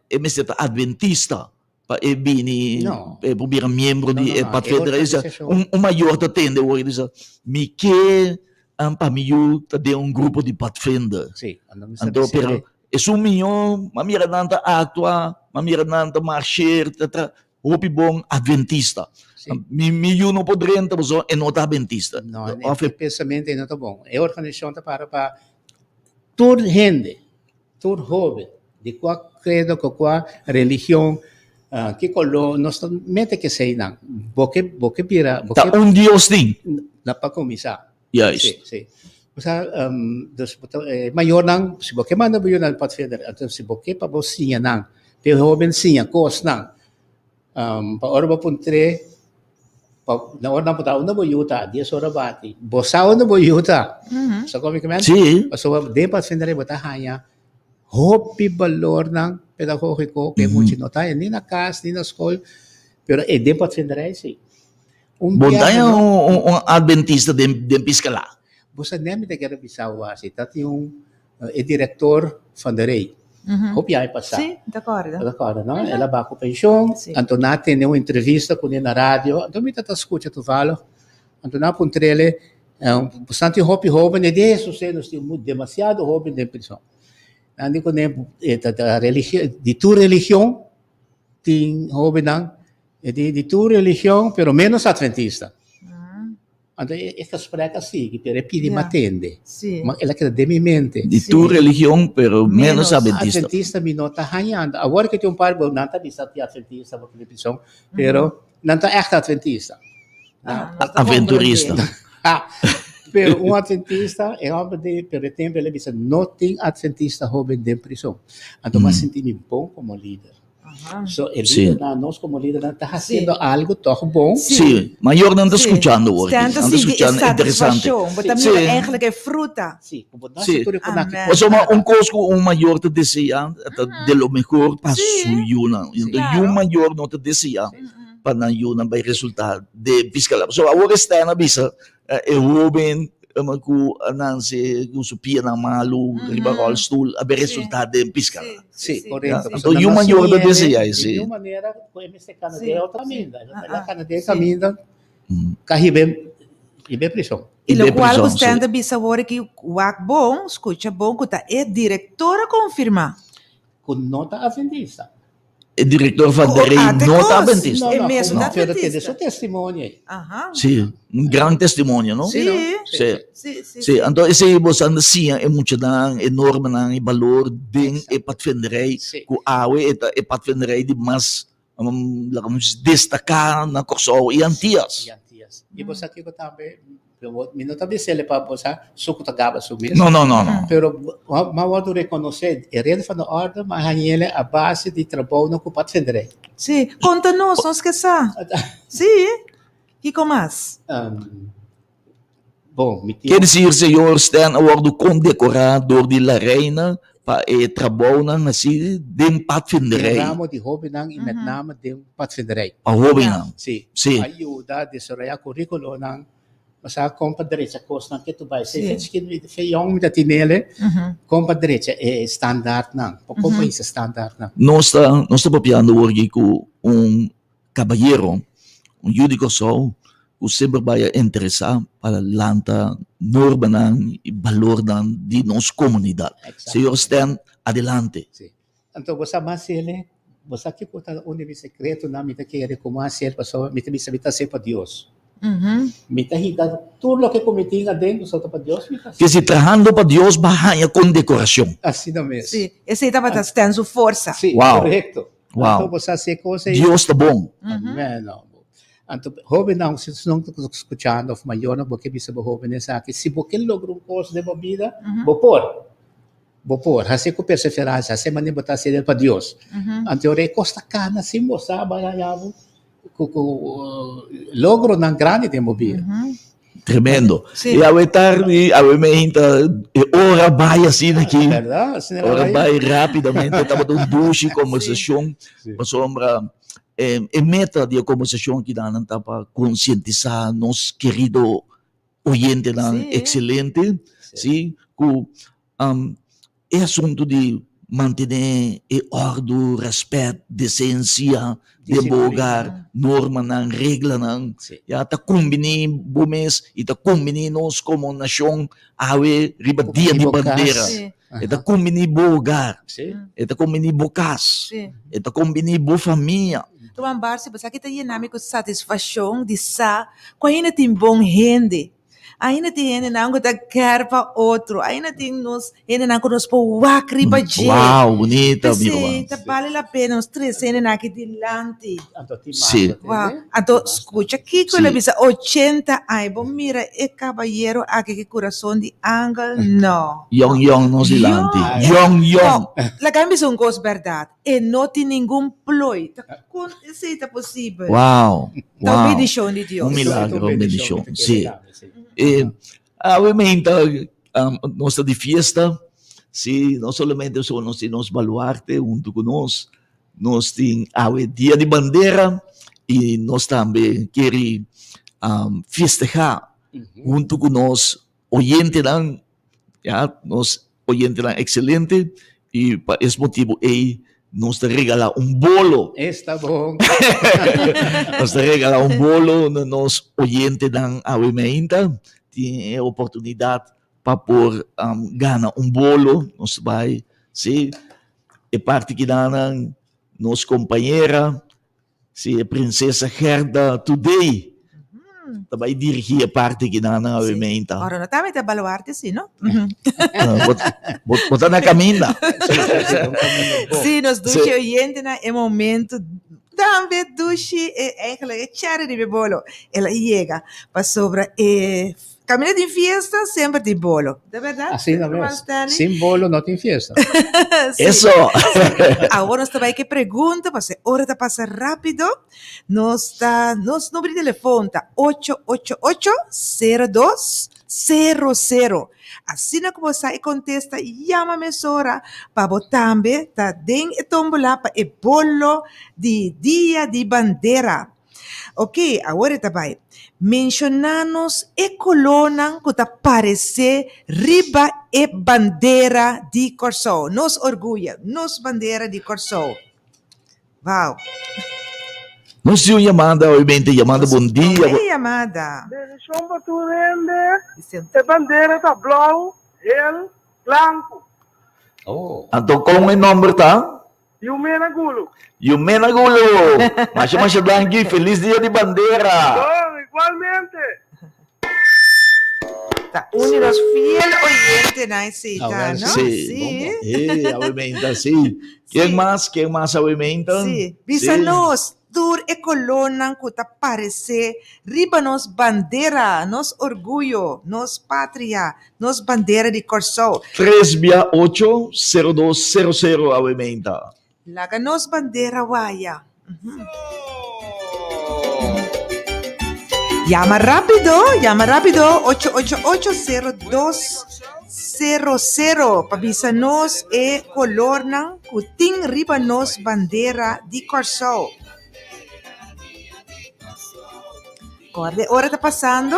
e mester ta adventista pa e bini No. e por bira miembro No, di no, e no. E Pathfinder. Isa, organisashon. un, un mayor ta tende hoor bisa, mi ke pa mi yu ta den un grupo di Pathfinder. Sí, anto mi sa Anto, bisa pero e- esun miyo, ma mira nan ta actua, ma mira nan ta marcheer, ta tra, hopi bon adventista. Sí. Mi, mi yu no por drenta, pasobra e no ta adventista. No, Of e e pensamento ei no ta bon. E organisashon ta para pa Tur hende, tur hoben, di kua kredo, ku kua religion, ki koló, nos ta mete ke eseinan. Bo ke, bo ke bira, bo Ta ke. un Dios tin. Na pa kuminsá. Juist. Sí, sí. Osea, dus bo ta, e mayornan, si bo ke manda bo yunan padvinder, anto si bo ke pa bo siña nan, pa e hoben siña kosnan, Pa ora bo puntr'é, pa na ora nan puntra unda bo yu ta, dies ora bati, bo sa unda bo yu ta. Sa komo mi kimen? Sí. Pasobra den Padvinderij bo ta haña hopi balornan pedagógiko ku e mucha no ta haña ni na kas ni na skol, pero e den Padvinderij si. Un Bo ta biaha haña no. un un adventista den den Piscalá. Bo sa nèt mi ta kere bisa bo asi, ta tin un E director van de Rey. Hopi aña pasá. Sí, mi ta kòrda. Bo ta kòrda, no? El a bai ku penshon, anto nan a tene un entrevista kuné na radio, anto mi ta skucha toevallig, anto nan a puntr'el, Boso tin hopi hóben? E di, Hesus, nos tin demasiado hóben den prison. Nan di kuné, di tur religion tin hóbennan, e di, di tur religion, pero ménos adventista. Anto e gesprek a sigui, pero e pidi mi a tende. Sí. Ma el a keda den mi mente. Di tur religion, pero menos adventista. Adventista mi no ta hañando. Awor ke tin un par, bo nan ta bisa ti adventista bo kende prison, pero nan ta ègt adventista. Aventurista. Pero un adventista, e hòmber di, pero e tempu el a bisa no tin adventista hóben den prison. Anto mi a sinti mi bon komo lider. So e lidernan, nos komo lidernan ta hasiendo algu tòg bon. Sí, mayornan ta skuchando wor aki. Nan ta skuchando, interesante. Bo ta mira eigenlijk e fruta. Sí, ku bo no hasi tur e ku nan ke. Pasobra un kos ku un mayor ta deseá ta de lo mehor pa su yunan. Enton yu mayor no ta deseá pa nan yunan bai resultá den piskala. Pasobra awor Stan a bisa E hoben ku a nanse ku su pianan malu riba rolstoel a bin resultá den piskadá. Sí, korekto. Anto yu mayor ta deseá esei. Di un manera ku e mester kana den otro kaminda. El a kana den kaminda ka hib'é prison. I lokual ku Stan ta bisa awor aki wak bon, skucha bon ku ta e direktor a konfirmá. Ku no ta adventista. E director van de Rey no ta adventista. E mes no ta Pero adventista. tene su testimonio ei. Aha. Sí, un gran testimonio, no? Sí. Sí. Sí, sí. Sí, anto esei bo sa siña e muchanan e normanan e balor den e padvinderij Sí. ku awe e ta e padvinderij di mas laga nos bisa destaká na Kòrsou i Antias. I Antias. I bo sa kiko tambe Mi no ta bis'el pa bo sa su ku ta gaba su mes. No, no, no, no. Pero m'a wòrdu rekonosé e Rede van de Orde m'a hañ'el a base di trabounan ku padvinderij. Sí, konta nos, nos ke sa. Sí, kiko mas? Bon, mi tin. Ke desir señor Stan a wòrdu kondekorá dor di La Reina pa e trabounan hasi den padvinderij. Den ramo di hóbennan i met name den padvinderij. Pa hóbennan. Sí. Sí. A yuda desaroyá kuríkulonan, pasá kon pa drecha kosnan ke tu bai. Si fe chikitu mi, fe yòn mi ta tinele, kon pa drecha e standaardnan, kon pa hisa standaardnan. Nos ta, nos ta papiando awor aki ku un kabayero, un yu di Kòrsou ku semper bai a interesá pa lanta normanan i balornan di nos komunidat. Señor Stan, adelante. Sí. Anto bo sa mas hende, bo sa kiko ta un di mi sekretonan, mi ta kere ku mas hende pasobra mi ta bisa mi ta hasi pa Dios. Mi ta hinka tur loke ku mi tin aden pasobra ta pa Dios mi ta hasi. Ke si trahando pa Dios bo a haña kondekorashon. Asina mes. Sí, esei tabata Stan su forsa. Sí, Wow. korekto. Wow. Anto bo sa si e kos ei. Dios ta bon. Amen. Anto hobennan, si esnan ku ta skuchando òf mayornan bo ke bisa bo hoben esaki, si bo ke logra un kos den bo bida, bo por. Bo por. Hasi ku perseveransia, hasi manera bo ta hasi el pa Dios. Anto ora e kos ta kana sin bo sa bo a haña bo ku ku logronan grandi den bo bida. Tremendo. Sí. I awe tardi, awe meinta, e ora bai asina aki. Berdad? Asina Ora bai. bai rápidamente, tabata un dushi conversacion. Sí. Pasobra eh, e meta di e conversacion aki nan ta pa concientisa nos querido oyentenan Sí. excelente, Sí. sí, cu E asuntu di mantené e òrdu, rèspèt, desensia den bo hogar, normanan, reglanan, ya ta kumbiní bo mes i ta kumbiní nos komo nashon awe riba Dia di Bandera. E ta kumbiní bo hogar, e ta kumbiní bo kas, e ta kumbiní bo famia. Ruman Barsi, bo sa ki ta yena mi ku satisfashon di sa ku ainda tin bon hende. Ainda tin hendenan ku ta kèr pa otro. Ainda tin nos hendenan ku nos por wak riba dje. Wow, bunita mi P'esei ruman. ta bale la pena nos trese hendenan aki dilanti. Anto tin mas Sí. ta tende. Wow. Anto skucha kiko el a bisa, ochenta aña. Bo mira e kabayero aki ku kurason di angel? No. Yong yong nos dilanti. Yong. Yong yong. No, laga mi bisa un kos bèrdat. E no tin ningun plooi. Ta kon esei ta posibel? Wow. Ta un Wow. bendishon di Dios. Un milagro, un bendishon. Sí. Sí. E awe meinta nos ta di fiesta. Sí, no solamente so nos tin nos baluarte hunto ku nos, nos tin awe dia di bandera i nos tambe keri festehá hunto ku nos oyentenan, ya, nos Oyentenan excelente y pa es motibo ey nos ta regala un bolo. Esta bon. Nos ta regala un bolo na nos oyentenan awe meinta. Tin e oportunidad pa por gana un bolo. Nos ta bay, si, e parti kidanan nos compañera, si, e princesa Gerda Today. Ta bai dirigí e parti kinan nan awe meinta. Ora no tambe ta baluarte si, no? Bo ta na kaminda. Sí, nos dushi oyentenan e momento tambe dushi e eigenlijk e cherry riba e bolo el a yega pasobra e kaminda tin fiesta semper tin bolo. Ta berdad? Asina mes. Sin bolo no tin fiesta. Eso! Awor nos ta bai ke pregunta pasobra e ora ta pasa rapido. Nos ta, nos numero di telefon ta ocho ocho ocho sero dos sero sero. Asina ku bo sa e kontesta yama mesora pa bo tambe ta den e tombola pa e bolo di Dia di Bandera. Oke, awor e ta bai. Menshoná nos e kolónan ku ta paresé riba e bandera di Kòrsou. Nos orguyo, nos bandera di Kòrsou. Wow. Nos tin un yamada obviamente, yamada bon dia. Prome yamada. Bendishon pa tur hende. E bandera ta blou, hel, blanku. Oh. Anto kon e nomber ta? Yumena Gulu. Yumena Gulu. Masha masha danki. Felis dia di bandera. Bon, igualmente. Ta un di nos fiel oyentenan esei ta, no? Sí. Sí. Eh, awe meinta, sí. Ken Sí. mas? Ken mas awe meinta? Sí. Bisa Sí. nos tur e kolónan ku ta paresé riba nos bandera, nos orguyo, nos patria, nos bandera di Kòrsou. Tres bia ocho, sero dos, sero sero awe meinta. Laga nos bandera waya. Yama rápido, yama rápido, ocho ocho ocho sero dos sero sero pa bisa nos e kolornan ku tin riba nos bandera di Kòrsou. Kòrda e ora ta pasando.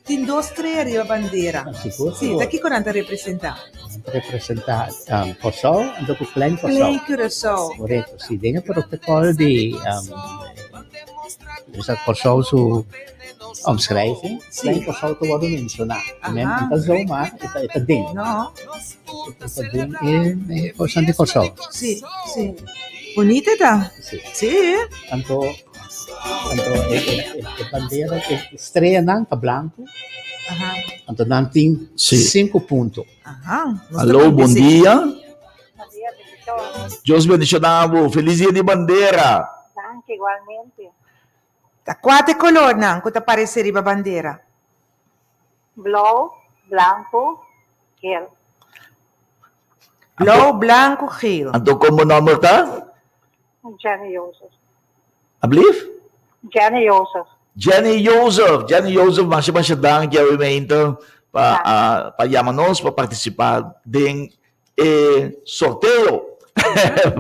Tin dos strea riba bandera. Sigur, Sí, sigur. ta kiko nan ta representá? Nan ta representá Kòrsou anto ku Klein Kòrsou. Klein Curaçao. Korekto, si. Den e protokòl di bisa Kòrsou su omschrijving, Sí. Klein Kòrsou ta wòrdu menshoná. Aha. No ta zomaar, e ta e ta den. No. E ta den e e kosnan di Kòrsou. Sí, sí. Bunita ta. Sí. Sí. Anto Anto e e e bandera e streanan ta blanku. Aha. Anto nan tin Sí. sinku punto. Aha. Nos ta Aló, bon bendisí. dia. Bon dia, bendishon. Dios bendishoná bo. Felis dia di bandera. Danki igualmente. Ta kua ta e kolornan ku ta paresé riba bandera? Blou, blanku, geel. Blou, blanku, geel. Anto kon bo nòmber ta? Jenny Joseph. Ablief? Jenny Joseph. Jenny Joseph, Jenny Joseph, masha masha danki awe meinta pa ah, pa yama nos pa participa den e sorteo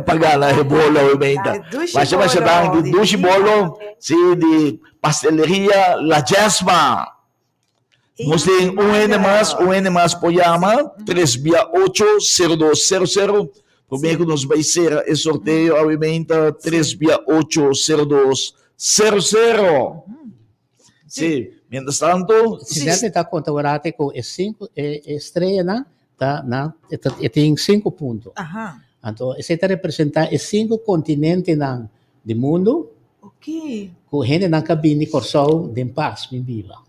pa gana e bolo awe meinta. E dushi Masha masha bolo danki, di dushi dia. bolo, si di pasteleria La Jasma. Nos tin un hende mas, un hende mas por yama, tres bia ocho, sero dos, sero sero. Promé ku nos bai sera e sorteo awe-meinta, tres bia ocho, sero dos, sero sero. Sí, mientras tanto. Si Nete ta konta un rate ku e sinku e e streanan ta nan e ta e tin sinku punto. Anto esei ta representá e sinku kontinentenan di mundu ku hendenan ka bini Kòrsou den pas bin biba.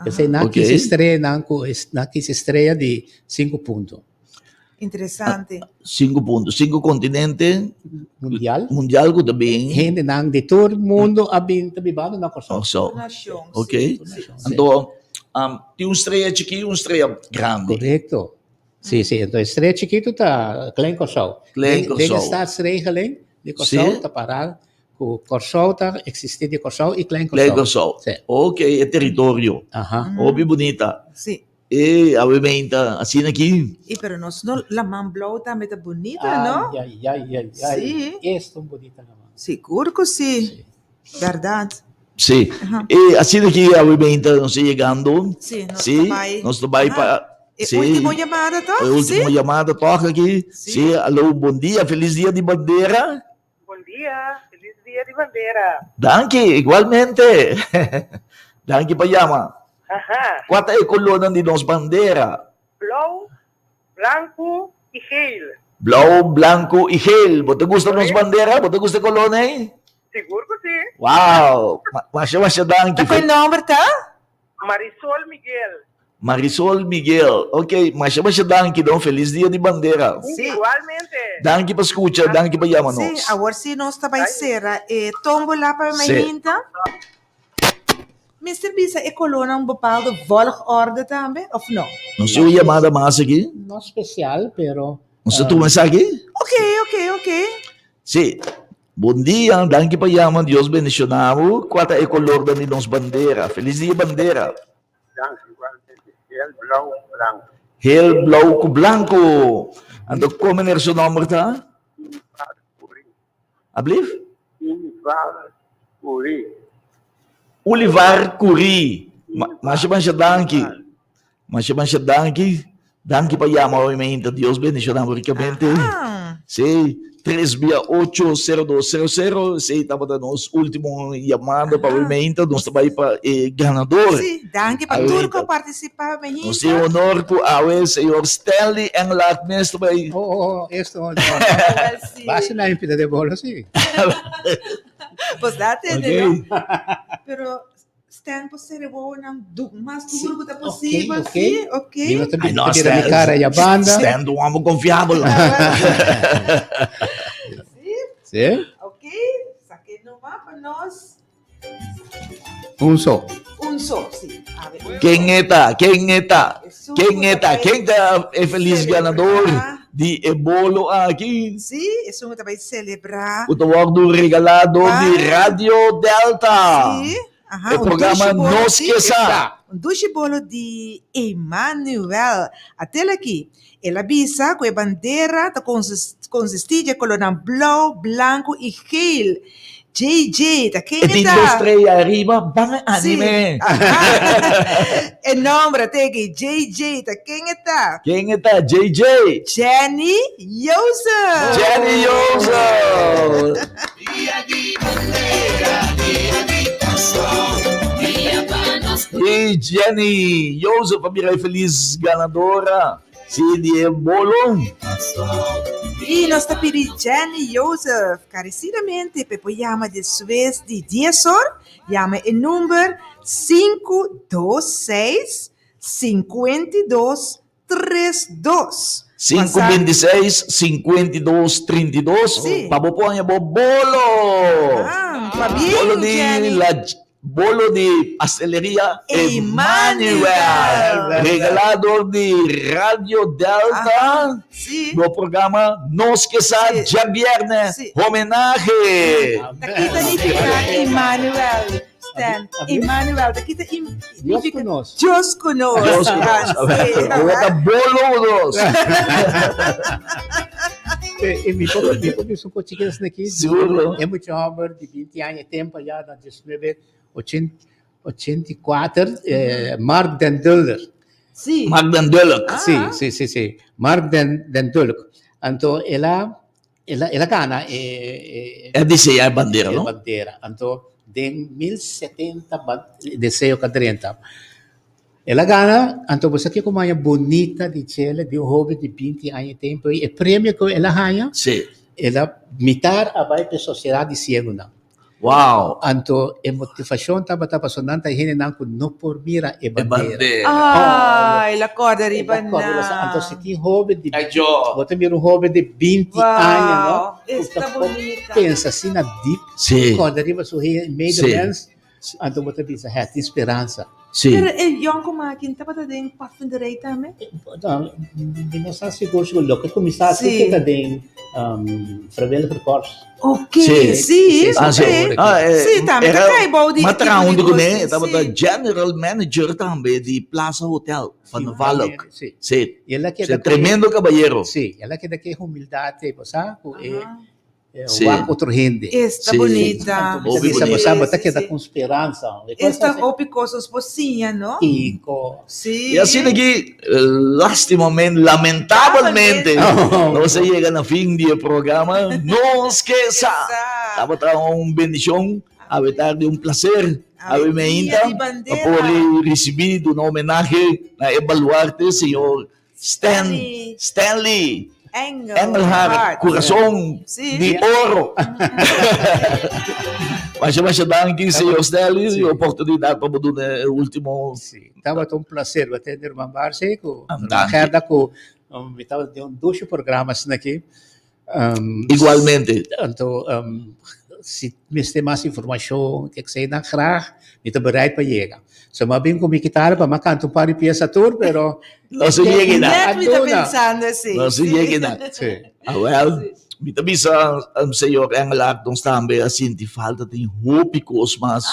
P'esei nan kis e streanan ku nan kis e strea di sinku punto. Interesante. Sinku punto, sinku kontinente Mundial. mundial ku ta bin. Hendenan di tur mundu a bin ta bibando na Kòrsou. Kòrsou. Nashon, sí. Ok. Anto tin un strea chikí i un strea grandi. Korekto. Sí, sí. Entonces, e strea chikitu ta Klein Kòrsou. Klein Den Kòrsou. e staatsregeling di Kòrsou Sí. ta pará ku Kòrsou ta eksistí di Kòrsou i Klein Kòrsou. Klein Kòrsou. Sí. Ok, e teritorio. Aha. Hopi bunita. Sí. E awe meinta asina aki. I pero nos no laman blou tambe ta bunita, no? Ai, ai, ai, ai, ai. Sí. Esta un bunita laman. Sigur ku sí. Sí. Bèrdat. Sí. E asina aki awe meinta nos ta yegando. Sí, nos Sí, ta bai. nos ta bai pa E sí. último yamada tòg? E último Sí. yamada tòg aki. Sí. Sí, aló, bon dia, felis dia di bandera. Bon dia, felis dia di bandera. Danki, igualmente. Danki pa yama. Aha. Kua ta e kolornan di nos bandera? Blou, blanku i geel. Blou, blanku i geel. Bo ta gusta nos bandera? Bo ta gusta e kolornan ei? Sigur ku si. Wow! Masha masha danki. Ta ku nomber ta? Marisol Miguel. Marisol Miguel. Ok, masha masha danki don. Feliz dia di bandera. Si. Igualmente. Danki pa skucha, danki pa yama Si, nos. awor si nos ta bai sera e tómbola pa Si. mainta. Mester bisa e kolónan un bepaalde volgorde tambe, of no? Nos tin un yamada mas aki. No spesial, pero. Nos ta tuma esaki? Ok, ok, ok. Si. Bon dia, danki pa yama, Dios bendiciona bo. Cua ta e colornan di nos bandera? Feliz dia bandera. Danki igualmente. Geel, blauw, blanco. Geel, blauw cu blanco. Anto con meneer su nomber ta? Unival Curie. Ablief? Unival Curie. Ulivar Curie. Masha masha danki. Masha masha danki. Danki pa yama hoy mainta. Dios bendiciona bo ricamente. Sí, 3 via 8 0 2 0 0. Sí, tabata nos último llamada pa hoy mainta. Nos ta bai pa e ganador. Sí, danki pa tur ku participa mainta. Nos tin honor ku awe señor Stanley Engelhardt mes ta bai. Oh, oh, oh, esto honor. Basta na impida de bolo, sí. Pues date, okay. no? Pero Stan por sere wowonan du mas duro ku ta posibel, ok. sí, ok. Mi no ta Ay, no, bira mi Stan, cara ya banda. Stan ta un homber confiabel. Sí, Sí? ok. Sake numa pa nos. Un so. Un so, sí. A ver, un Ken so. e ta? Ken e ta? Esun Ken ku e ta ta? bai Ken ta e feliz ganador selebrá. di e bolo aki? Sí, esun ku ta bai selebrá. Ku ta wòrdu regalá dor di Ah. Radio Delta. Sí, aha, E un programa dushi bolo Nos di Ke Sa. Un dushi bolo di Emmanuel. Atel aki, el a bisa ku e bandera ta konsistí dje kolornan blou, blanku i geel. JJ, ta ken E e tin ta? dos strella ariba, ban Sí, anime. aha. E nomber ta aki, JJ, ta ken e ta? Ken e ta, JJ? Jenny Jozef! Jenny Jozef! I Jenny Jozef a bira e felis ganadora. Sí, di e bolo. I nos ta pidi Jenny Jozef karesidamente pa e por yama despues di dies or. Yama e number 526 52 32. 526 52 32 Sí. pa bo por haña bo bolo. Ah, pabien, Bolo di Jenny. la Bolo di Pasteleria Emmanuel. Emmanuel. Regalá dor di Radio Delta. Sí. No programa Nos Ke Sa Sí. djabièrnè. Sí. Homenahe. Ta kita nifiká Emmanuel, Stan. Emmanuel, ta kita im- Dios nifica ku nos. Dios ku nos. Dios ku nos. Ah, sí. Awor ta bolo ku nos. E mi por mi por bisa un kos chiquito asina aki. Seguro. E mucha homber di 20 aña e tempo ya na 1984, eh, Mark den Dulder. Sí. Mark den Dulk. Ah. Sí, sí, sí, sí. Mark den, den Dulk. Anto el a, el a, el a gana e, e, E diseña e bandera, e no? bandera. Anto den 1070 ba- deseo ka drenta. El a gana, anto bo sa kiko maña bunita di chele di un hoben di binti aña e tempo ei, e premio ku el a haña, Sí. el a mitar a bai pa e sosiedat di siegunan. Wow! Anto e motivashon tabata pasobra nan ta e hendenan ku no por mira e E bandera. bandera. Ay, el a kòrda El riba a kòrda riba sa. Anto nan. si tin hoben di, Ay, yo. bo ta mira un hoben di binti aña, no? Wow, Ku esta ta por bunita. pensa asina dip, Sí. kòrda riba su Sí. medemens, Anto bo ta bisa, Hè, tin speransa. Sí. Pero e yonkuman aki tabata den padvinderij tambe? Mi no sa sigur sigur. Loke ku mi sa si Sí. ke ta den vrijwilligerkorps. Ok, Sí. sí, Ah, sí. ok. Ah, eh, Sí, tambe ta era- kai bou di Ma tipo traha di huntu kos, kuné, sí. e tabata general manager tambe di Plaza Hotel van Sí, Valk. Sí. Sí. I el a Sí, keda ku e- tremendo caballero. Sí, el a keda ku e humildat ei, bo sa, ku e Aha. Sí. Wak otro hende. Esta Sí. bonita. Anto, Hopi bisa, bonita. bo sa, bo ta Sí, keda sí. con speransa. Esta hopi cosas por siña, no? Kiko. Sí. Y asina aki, lastimamente, lamentablemente, nos a yega na fin di e programa Nos Ke Sa. Tabata un bendicion, awe tardi un placer, awe meinta, pa por ricibi duna homenahe na e baluarte, señor Stan, Stanley. Stanley. Engel. Engelhard, kurason di oro. Masha masha danki, señor Stanley, e oportunidat pa bo duna e ultimo. Sí, tabata un placer bo tende ruman Barsi ku ruman Gerda ku mi tabata den un dushi programa asina aki. Igualmente. Anto si mester mas informashon ke esei nan graag mi ta bereid pa yega. So mi a bin ku mi kitara pa mi a kanta un par di piesa tur pero No se yega nan. Net mi ta pensando esei. No se yega nan. Si. Awel, mi ta bisa señor Engelhardt nos tambe a sinti falta tin hopi kos mas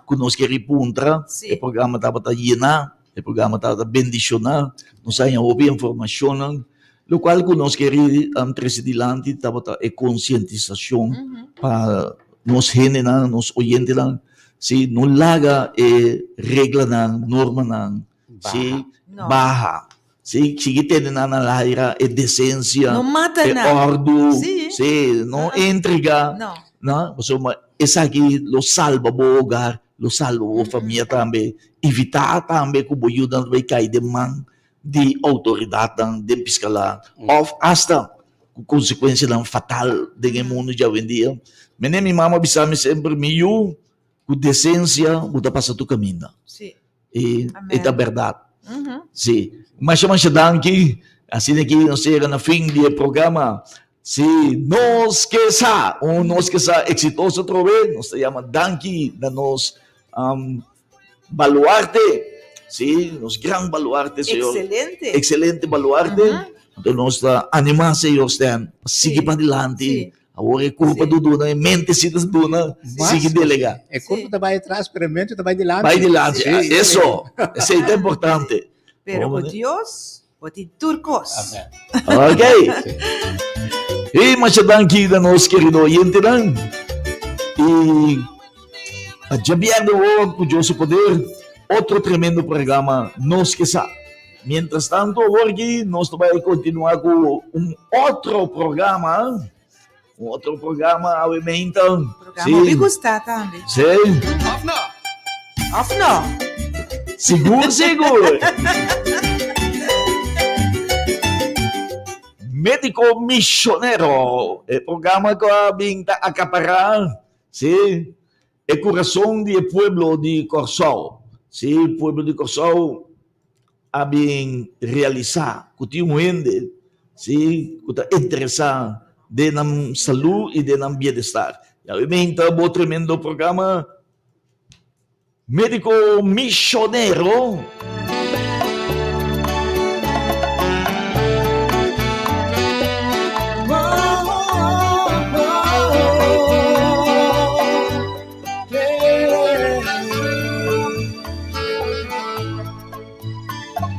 ku nos keri puntra. E programa tabata yena, e programa tabata bendishoná, nos a haña hopi informashonnan. Lokual ku nos keri trese dilanti tabata e konsientisashon pa nos hendenan, nos oyentenan, si no laga e reglanan, normanan, si baha. Si sigui tene nan na laira e desensia, e òrdu, si no entrega, no, pasobra esaki lo salba bo hogar, lo salba bo famia tambe, evitá tambe ku bo yunan bai kai den man di outoridatnan den piskalá òf asta ku konsekuensianan fatal den e mundu djawendia. Mene mi mama bisa mi semper, Mi yu, ku desensia bo ta pasa tur kaminda. I e ta bèrdat. Sí. Masha masha danki. Asina ki nos yega na fin di e programa. Si nos ke sa, un nos ke sa eksitoso atrobe, nos ta yama danki na nos Baluarte, sí, nos gran baluarte, Señor. Excelente. Excelente baluarte. Uh -huh. Entonces nos ta anima, Señor Stan, sí. Sigue pa dilanti. Sí. Awor e curpa sí. duna, e mente sí ta duna, sí. Sigue delega. E curpa sí. ta bai atrás, pero e mente ta bai dilanti. Bai dilanti, sí. Eso, esey ta importante. Pero con Dios, bo tin tur cos. Amen. Ok. Y masha danki na nos querido oyentenan. Y pa djabièrnè awor ku Dios su poder, otro tremendo programa Nos Ke Sa. Mientras tanto awor aki nos ta bai kontinuá ku un otro programa. Un otro programa awe meinta. Programa hopi gusta tambe. Sí. Of no? Of no? Sigur, sigur. Médico Misionero, e programa ku a bin ta akapará, sí, e kurason di e pueblo di Kòrsou. Sí, pueblo di Kòrsou a bin realisá ku tin un hende, sí, ku ta interesá den nan salú i den nan bienestar. I awe mi ta bo tremendo programa Médiko Misionero.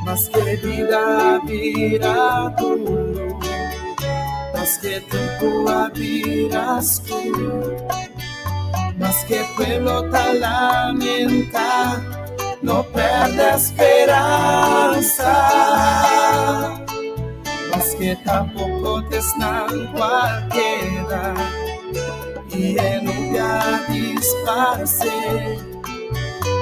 Maske bida bira duru, maske tempu a bira skur, maske pueblo ta lamentá, no pèrdè speransa. Maske ta poko t'esnan ku a keda i e nubia disparsé.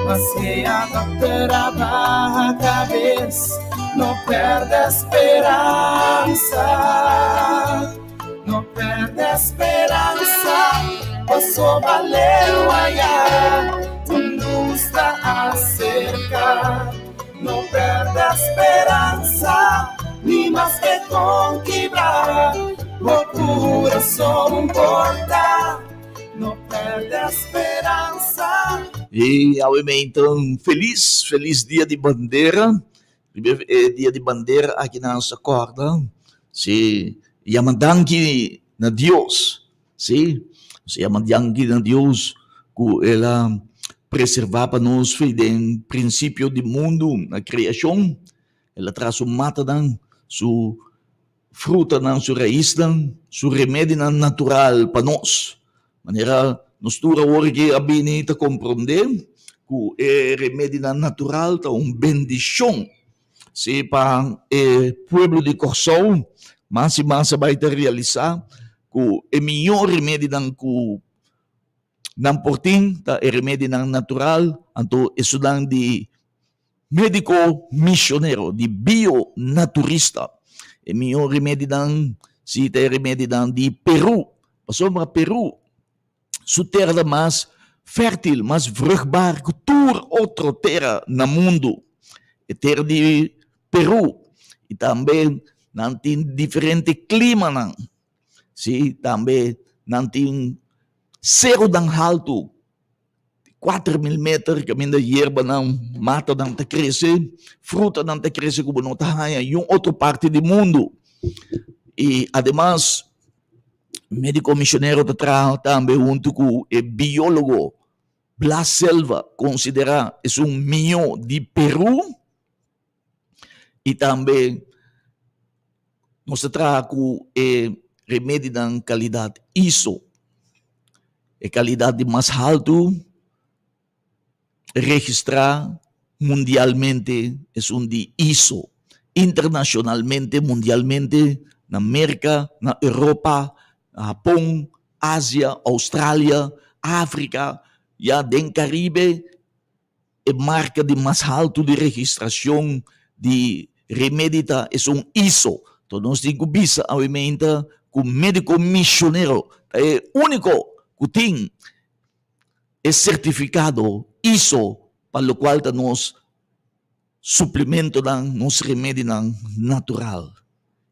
Maske a dokter a baha kabes, no pèrdè speransa. No pèrdè speransa, pasobra leu ayá un lus ta aserká. No pèrdè speransa, ni maske kon kibrá bo kurason por ta. No perde speransa. Y awe meinta un feliz, feliz dia di bandera. Riba e dia di bandera aki nan sa corda, si, yama danki na Dios, si, nos yama danki na Dios cu el a preserva pa nos fe den principio di mundo, na creacion, el a traha su matanan, su Frutanan, su raisnan, su remedinan natural pa nos. Manera nos tur awor aki a bini ta komprondé ku e remedinan natural ta un bendishon si pa e pueblo di Kòrsou. Mas i mas a bai ta realisá ku e mihó remedinan ku nan por tin ta e remedinan natural, anto esunnan di Médiko misionero di bio naturista. E mihó remedinan si ta e remedinan di Peru. Pasobra Peru su tera ta mas fértil, mas vruchtbaar ku tur otro tera na mundu. E tera di Peru i tambe nan tin diferente klimanan. Si, tambe nan tin serunan haltu 4000 meter kaminda yerbanan, matanan ta krese, frutanan ta krese ku bo no ta haña niun otro parti di mundu. I ademas Médiko Misionero ta traha tambe huntu ku e biólogo Blas Selva, konsiderá esun mihó di Perú. I tambe nos ta traha ku e remedinan kalidat ISO, e kalidat di mas haltu registrá mundialmente esun di ISO, internashonalmente, mundialmente, na Merka, na Europa, na Hapon, Asia, Australia, Afrika, ya den Karibe. E marka di mas haltu di registrashon di remedi ta esun ISO. Enton nos tin ku bisa awe-meinta ku Médiko Misionero ta e úniko ku tin e sertifikado ISO pa lokual ta nos suplementonan, nos remedinan natural.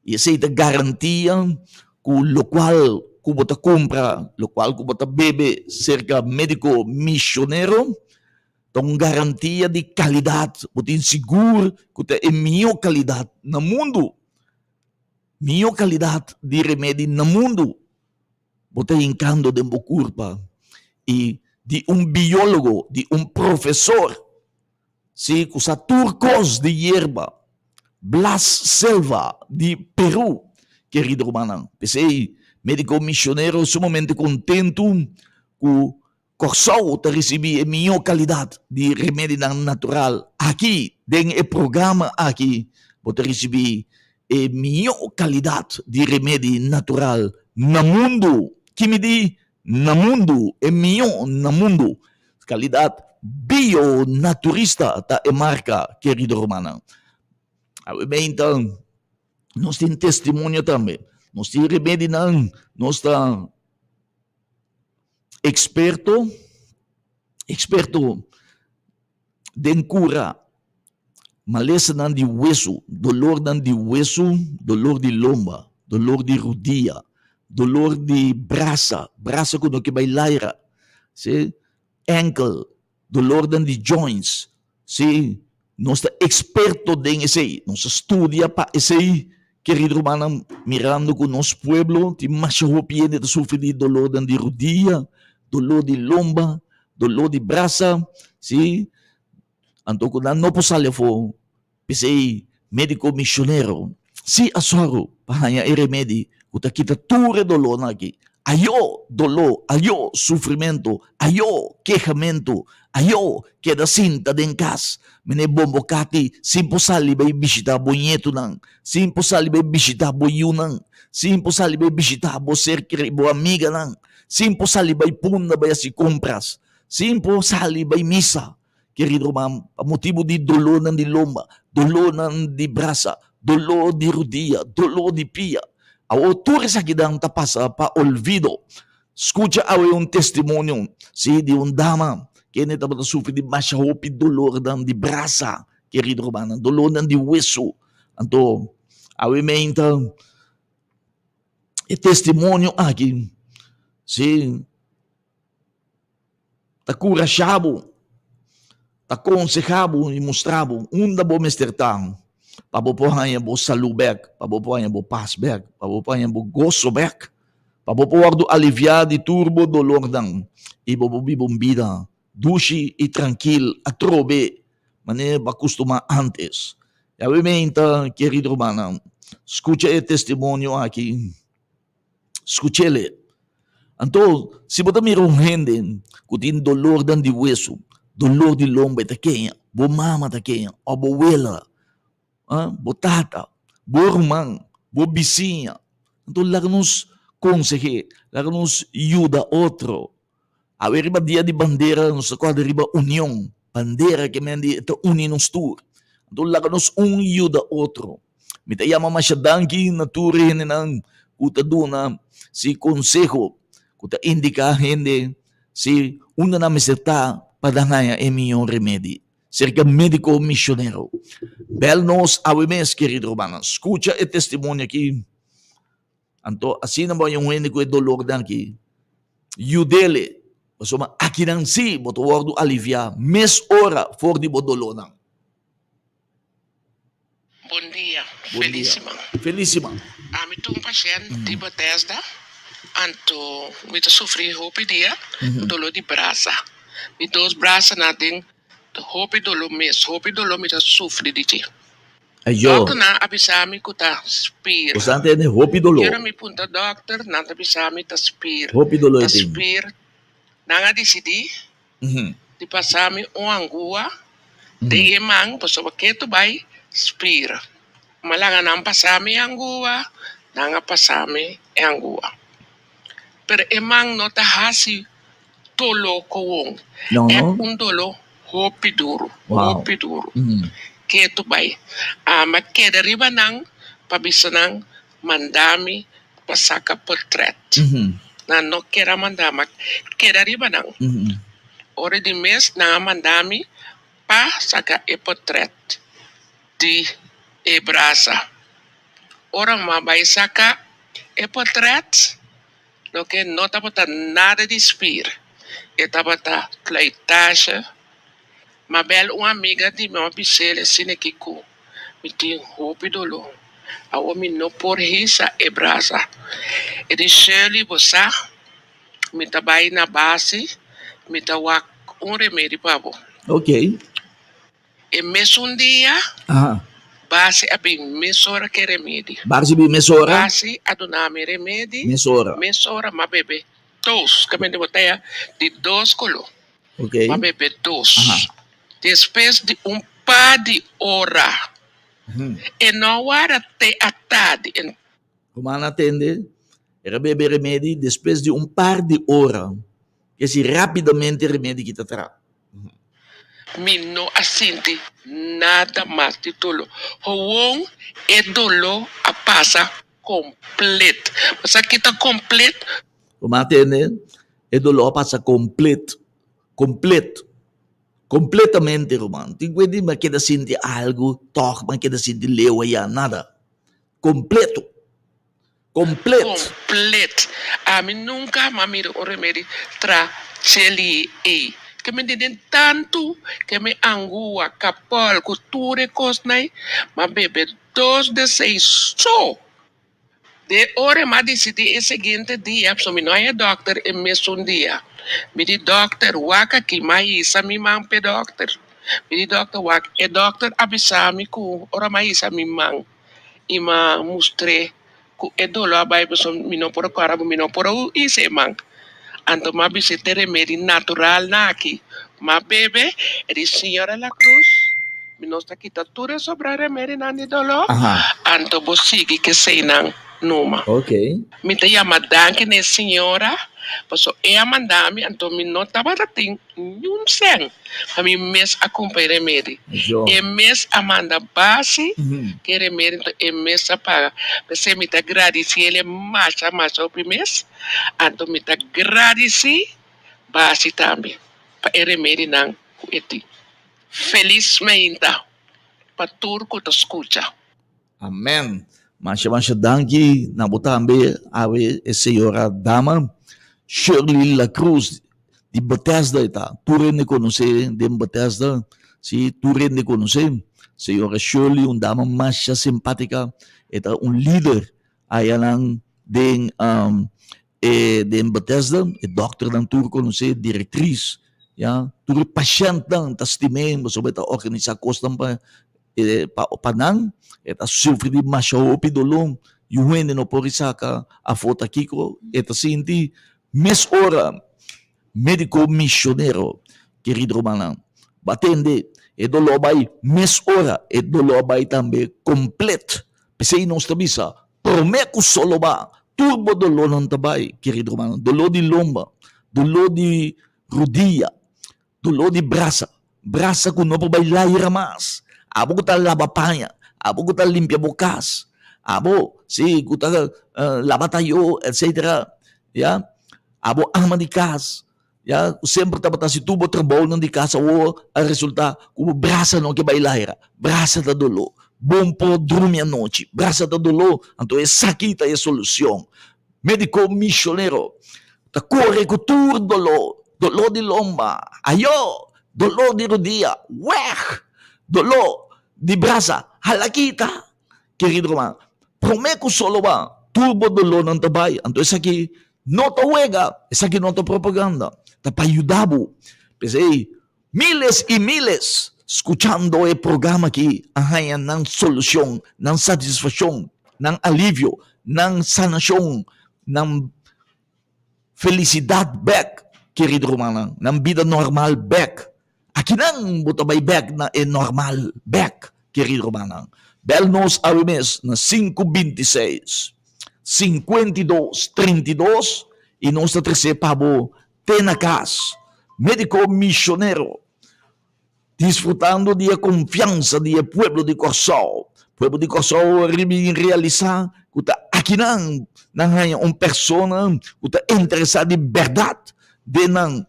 I esei ta garantia ku lokual ku bo ta kumpra, lokual ku bo ta bebe serka médiko misionero, ta un garantia di kalidat. Bo tin sigur ku ta e mihó kalidat na mundu, mihó kalidat di remedi na mundu bo ta hinkando den bo kurpa. I di un biólogo, di un profesor. Sí, ku sa tur kos di yerba. Blas Selva di Peru, kerido rumannan. P'esei, Médiko Misionero sumamente kontentu ku Kòrsou ta risibí e mihó kalidat di remedinan natural. Aki den e programa aki bo ta risibí e mihó kalidat di remedi natural na mundu. Ki mi di? Na mundu, e mihó na mundu. Kalidat Bio Naturista ta e marka, kerido rumannan. Awe meinta nos tin testimonio tambe. Nos tin remedinan, nos ta eksperto, eksperto den kura malesanan di wesu, dolornan di wesu, dolor di lomba, dolor di rudia, dolor di brasa, brasa ku no ke bai laira, si, enkel, dolornan di joints, si, nos ta eksperto den esei, nos a studia pa esei, kerido rumannan, mirando ku nos pueblo tin masha hopi hende ta sufri di dolornan di rudia, dolor di lomba, dolor di brasa, si, anto ku nan no por sali afó, p'esei médiko misionero si a sòru pa haña e remedi ku ta kita tur e dolónan aki. Ayó doló, ayó sufrimentu, ayó kehamentu, ayó keda sinta den kas, mene bombo kati sin por sali bai bishitá bo ñetunan, sin por sali bai bishitá bo yunan, sin por sali bai bishitá bo ser kerí, bo amiganan, sin por sali bai punda bai hasi kompras, sin por sali bai misa. Kerido ruman, pa motibu di dolónan di lomba, dolónan di brasa, doló di rudia, doló di pia, awor tur esakinan ta pasa pa olvido. Skucha awe un testimonio, sí, di un dama kende tabata sufri di masha hopi dolornan di brasa, kerido rumannan, dolónan di wesu. Anto, awe meinta e testimonio aki, sí, ta kurashá bo, ta konsehá bo i mustra bo unda bo mester ta pa bo por haña bo salú bèk, pa bo por haña bo pas bèk, pa bo por haña bo goso bèk, pa bo por wòrdu aliviá di tur bo dolornan i bo por biba un bida dushi i trankil atrobe manera bo a kustumá ántes. Yahweh meinta, kerido rumannan, skucha e testimonio aki. Skuch'el. Anto, si bo ta mira un hende ku tin dolornan di wesu, dolor di lomba, e ta keña, bo mama ta keña, òf bo wela, bo tata, bo ruman, bo bisiña, anto laga nos konseh'é, laga nos yuda otro. Awe riba dia di bandera nos ta kòrda riba union, bandera ke men di e ta uni nos tur. Anto laga nos un yuda otro. Mi ta yama masha danki na tur hendenan ku ta duna si konseho, ku ta indiká hende si unda nan mester ta pa nan haña e mihó remedi. Serka médiko misionero. Bèl nos awe mes, kerido rumannan. Skucha e testimonio aki. Anto asina bo haña un hende ku e dolornan aki, yud'el, pasobra akinan sí bo ta wòrdu aliviá mes ora for di bo dolónan. Bon dia, Bon felis dia. siman. Felis siman. Ami ta un pashènt di Bethesda, anto mi ta sufri hopi dia ku doló di brasa. Mi dos brasanan den hopi doló mes, hopi doló mi ta sufri di dje. Ayo. Dòkternan a bisa mi ku ta spir. Bo sa tene hopi doló. Ora mi puntra dòkter, nan ta bisa mi ta spir. Hopi doló Ta e tin. spir. Nan a disidí di pasa mi un angua den e man pasobra ketu bai spir. Mi a laga nan pasa mi e angua, nan a pasa mi e angua. Pero e man no ta hasi doló kowon. No, E no. un doló hopi duru, Wow. hopi duru. Ketu bai. Ami a keda riba nan pa bisa nan manda mi pa saka portret. Nan no ker a manda mi, a keda riba nan. Ora di mes nan a manda mi pa saka e portret di e brasa. Ora mi a bai saka e portret, loke no tabata nada di spier, e tabata slijtage. M'a bel un amiga di mi, m'a bis'el asina ki ku mi tin hopi doló, awor mi no por hisa e brasa. E di, Shirley, bo sa, mi ta bai na base, mi ta wak un remedi pa bo. Ok. E mesun dia, Aha. Basi a bin mesora ke remedi. Basi bin mesora? Basi a duna mi remedi. Mesora. Mesora m'a bebe dos, kamente botaya di dos koló. Ok. M'a bebe dos. Aha. Despues di un par di ora, e no a wara te a tardi. En. Ruman a tende, el a bebe remedi despues di un par di ora, kesi rapidamente remedi kita traha. Mi no a sinti nada mas di doló. Gewoon e doló a pasa komplet. Bo sa kita komplet? Ruman a tende, e doló a pasa komplet, komplet, kompletamente ruman. Tin ku di mi a keda sinti algu tòg, mi a keda sinti leu aya, nada. Kompleto. Komplet. Komplet. Ami nunka m'a mira un remedi tra cheli ei. Ke mi den tantu ke mi angua, kapòl ku tur e kosnan ei, m'a bebe dos de seis so. Den ora m'a disidí e siguiente dia, pasobra mi no haña dòkter e mesun dia. Mi di dòkter, wak aki, m'a hisa mi man p'e dòkter. Mi di dòkter, wak, e dòkter a bisa mi ku ora m'a hisa mi man i m'a mustr'é ku e doló a bai pasobra mi no por a kòrda, mi no por a hisa e man. Anto m'a bis'é te remedi natural na aki. M'a bebe, e di, Señora La Cruz, mi nos ta kita tur e sobrá remedinan di doló, anto bo sigui ku eseinan numa. Mi ta yama danki na e señora pasobra e a manda mi, anto mi no tabata tin niun sèn pa mi mes a kumpra e remedi. E mes a manda basi ku e remedi, anto e mes a paga. P'esei mi ta gradisí el masha masha hopi mes, anto mi ta gradisí basi tambe pa e remedinan ku e tin. Felis meinta pa tur ku ta skucha. Amen. Masha masha danki na bo tambe awe e señora dama Shirley La Cruz di Bethesda e ta. Tur hende conoce den Bethesda, si tur hende conoce. Señora Shirley un dama masha simpatica, e ta un lider ayanan den e den Bethesda, e dokternan tur conoce, directriz, ya, tur e pashentnan ta stim'é pasobra e ta organisa cosnan pa e pa pa nan, e ta sufri di masha hopi doló, yu hende no por saka afó ta kiko e ta sinti, mes ora Médiko misionero, kerido rumannan, bo a tende e doló bai mes ora, e doló a bai tambe komplet. P'esei nos ta bisa, promé ku solo ba, tur bo dolónan ta bai, kerido rumannan, doló di lomba, doló di rudia, doló di brasa, brasa ku no por bai laira mas, abo ku ta laba paña, Abo ku ta limpia bo kas. Abo, si, ku ta laba tayo, etsetera, ya. Abo ama di kas, ya, ku semper tabata hasi tur bo trabounan di kas, awor a resulta ku bo brasa no ke bai laira, brasa ta doló, bon por drumi anochi, brasa ta doló, anto esaki ta e solushon. Médiko mishonero ta kore ku tur doló, doló di lomba, ayó, doló di rudia, wèg, doló di brasa, hala kita. Kerido ruman, promé ku solo ba, tur bo dolónan ta bai. Anto esaki no ta wega, esaki no ta propaganda, ta pa yuda bo. P'esei, míles i míles skuchando e programa aki a haña nan solushon, nan satisfakshon, nan alivio, nan sanashon, nan Felisidat bek, kerido rumannan, nan bida normal bek. Akinan bo ta bai bek na e normal bek, kerido rumannan. Bel nos awe mes na sinku 26, 52, 32 i nos ta trese pa bo te na kas. Mediko misionero. Disfrutando di e konfiansa di e pueblo di Kòrsou. Pueblo di Kòrsou a riba realisá ku ta akinan nan haña un persona ku ta interesá di bèrdat den nan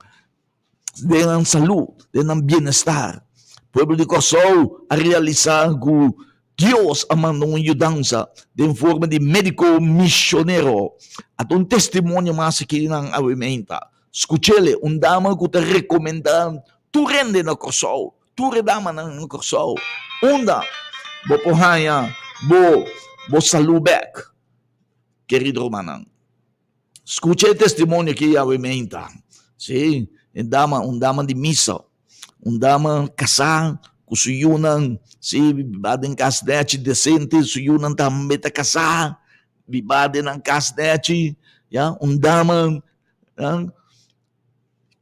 den nan salú, den nan bienestar. Pueblo di Kòrsou a realisá ku Dios a manda un yudansa den forma di médiko mishonero. Ata un testimonio mas aki nan awe meinta. Skuch'ele, un dama ku ta rekomendá tur hende na Kòrsou, tur e damanan na Kòrsou, unda bo por haña bo bo salú bèk. Kerido rumannan, skucha e testimonio aki awe meinta. Sí, e dama, un dama di misa, un dama kasá ku su yunan, sí, biba den kas nèchi, desente, su yunan tambe ta kasá, biba den nan kas nèchi, ya, un dama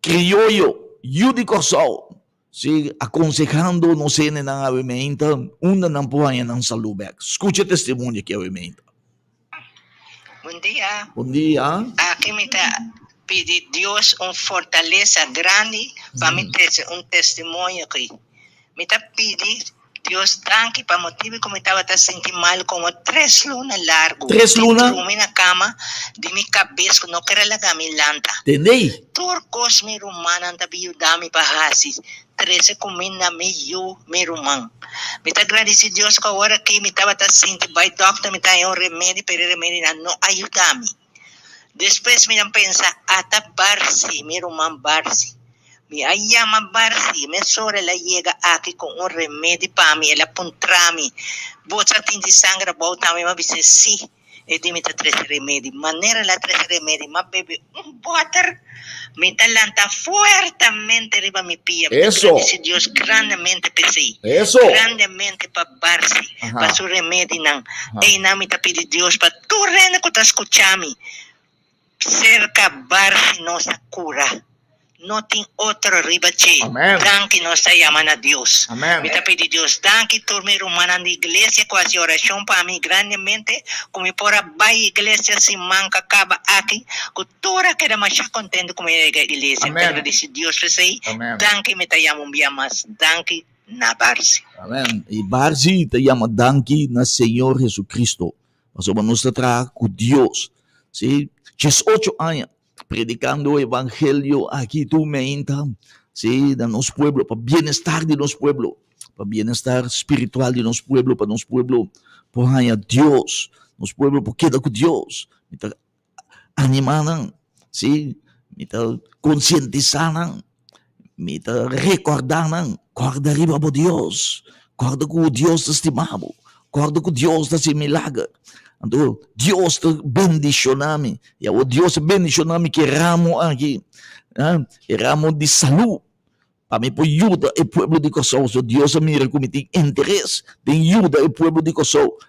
Krioyo, yu di Kòrsou, si akonsehando nos hendenan awe meinta unda nan por haña nan salú bèk. Skucha e testimonio aki awe meinta. Bon dia. Bon dia. Aki mi ta pidi Dios un fortalesa grandi pa mi trese un testimonio aki. Mi ta pidi Dios danki pa motibu ku mi tabata sinti mal komo tres luna largu. Tres luna? Mi drumi na kama di mi kabes ku no kere laga mi lanta. Tendei? Tur kos mi rumannan ta bin yuda mi pa hasi, trese kuminda mi yu, mi ruman. Mi ta gradisi Dios ku awor aki mi tabata sinti bai dòkter mi ta haña un remedi pero e remedinan no a yuda mi. Despues mi a pensa, Ata Barsi, mi ruman Barsi. Mi a yama Barsi, mesora el a yega aki ku un remedi pa mi. El a puntra mi, Bo sa tin di sanger abou tambe? Mi a bis'é, Sí. E di mi ta trese remedi. Manera el a trese remedi, mi a bebe un bòter. Mi ta lanta fuertemente riba mi pia. Mi ta gradisí Dios grandemente p'esei. Grandemente pa Barsi, pa su remedinan. Einan mi ta pidi Dios pa tur hende ku ta skucha mi, serka Barsi nos a kura. No tin otro riba dje. Danki nos ta yama na Dios. Mi ta pidi Dios danki tur mi rumannan di iglesia ku hasi orashon pa mi grandemente ku mi por a bai iglesia siman ku a kaba aki ku tur a keda masha kontentu ku mi a yega iglesia. Mi ta gradisi Dios p'esei. Danki mi ta yama un bia mas danki na Barsi. Amen. I Barsi ta yama danki na Señor Jesucristo pasobra nos ta traha ku Dios. Si, diesocho aña predicando evangelio aki tur meinta, sí, na nos pueblo, pa bienestar di nos pueblo, pa bienestar spiritual di nos pueblo, pa nos pueblo por haña Dios, nos pueblo por keda ku Dios. Mi ta animá nan, sí, mi ta konsientisá nan, mi ta rekordá nan, kòrda riba bo Dios, kòrda ku Dios ta stima bo, kòrda ku Dios ta hasi milager. Anto Dios ta bendishoná mi, i awor Dios a bendishoná mi ku e ramo aki, e ramo di salú, pa mi por yuda e pueblo di Kòrsou. So Dios a mira ku mi tin interes den yuda e pueblo di Kòrsou.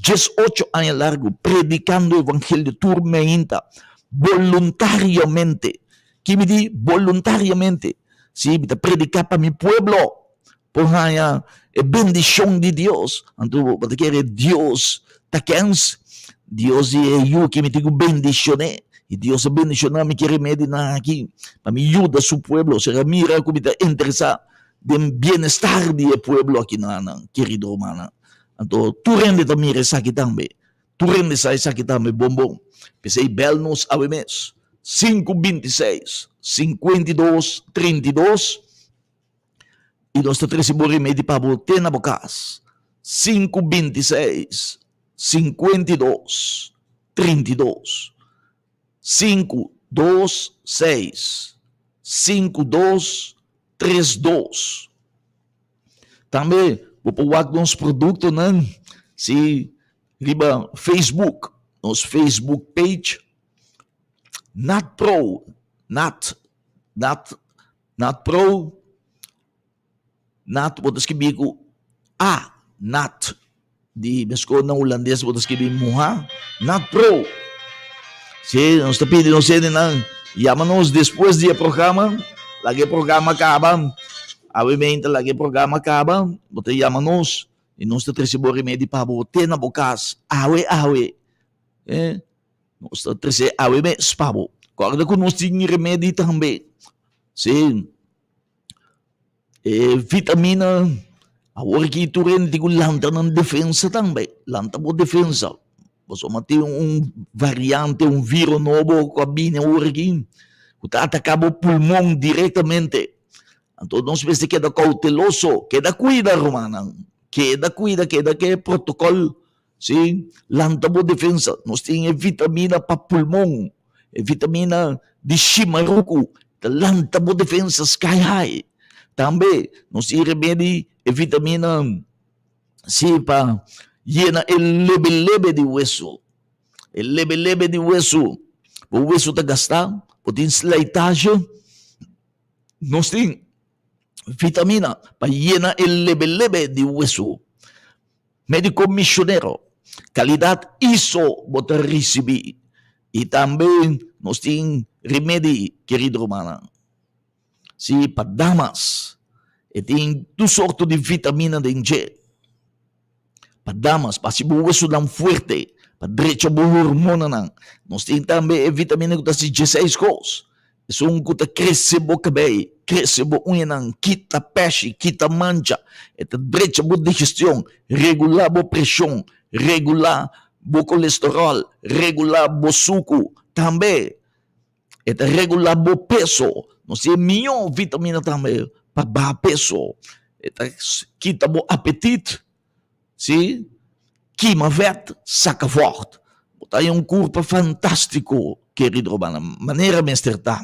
18 aña largu predikando evangelio tur meinta, boluntariamente. Ki mi di boluntariamente? Sí, mi ta prediká pa mi pueblo por haña e bendishon di Dios. Anto bo ta kere Dios ta kens? Dios di e yu ki mi tin ku bendishoné. I Dios a bendishoná mi ku e remedinan aki pa mi yuda su pueblo. Sera mira ku mi ta interesá den bienestar di e pueblo aki nan, kerido rumannan. Anto tur hende ta mira esaki tambe. Tur hende sa esaki tambe bon bon. P'esei bèl nos awe mes, 5 26, 52, 32, i nos ta trese bo remedi pa bo te na bo kas. 5 26, 52, 32. 5 2 6, 5 2, 3 2. Tambe bo por wak nos produktonan si riba Facebook, nos Facebook page Nat Pro, Nat, Nat, Nat Pro, Nat bo ta skibi ku A, Nat, di meskos na hulandes bo ta skibi muha, Nat Pro. Si, nos ta pidi nos hendenan yama nos despues di e programa, laga e programa kaba, awe meinta laga e programa kaba, bo ta yama nos i nos ta trese bo remedi pa bo te na bo kas awe awe. Eh, nos ta trese awe mes pa bo. Kòrda ku nos tin remedi tambe. Si, e vitamina awor aki tur hende tin ku lanta nan defensa tambe, lanta bo defensa. Pasobra tin un variante, un viro nobo ku a bini awor aki ku ta ataka bo pulmon direktamente. Anto nos mester keda kouteloso, keda kuida rumannan, keda kuida, keda ke protokòl, si, lanta bo defensa. Nos tin e vitamina pa pulmon, e vitamina di shimaruku, ta lanta bo defensa sky high. Tambe nos tin remedi e vitamina si pa yena e lebe lebe di wesu, e lebe lebe di wesu, bo wesu ta gastá, bo tin slijtage. Nos tin vitamina pa yena e lebe lebe di wesu. Medico Misionero, calidad iso bo ta ricibi. Y tambe nos tin remedi, kerido rumannan. Si, pa damas. E tin tur sorto di vitamina den dje. Pa damas, pa hasi bo wesunan fuerte, pa drecha bo hormonanan. Nos tin tambe e vitamina ku ta hasi dieseis kos. Esun ku ta krese bo kabei, krese bo uñanan, kita pèshi, kita mancha. E ta drecha bo digestion, regulá bo preshon, regulá bo kolesteròl, regulá bo suku. Tambe e ta regulá bo peso. Nos tin e mihó vitamina tambe pa baha peso. E ta kita bo apetit, si, kima vèt, saka vògt. Bo ta haña un kurpa fantástiko, kerido rumannan, manera mester ta.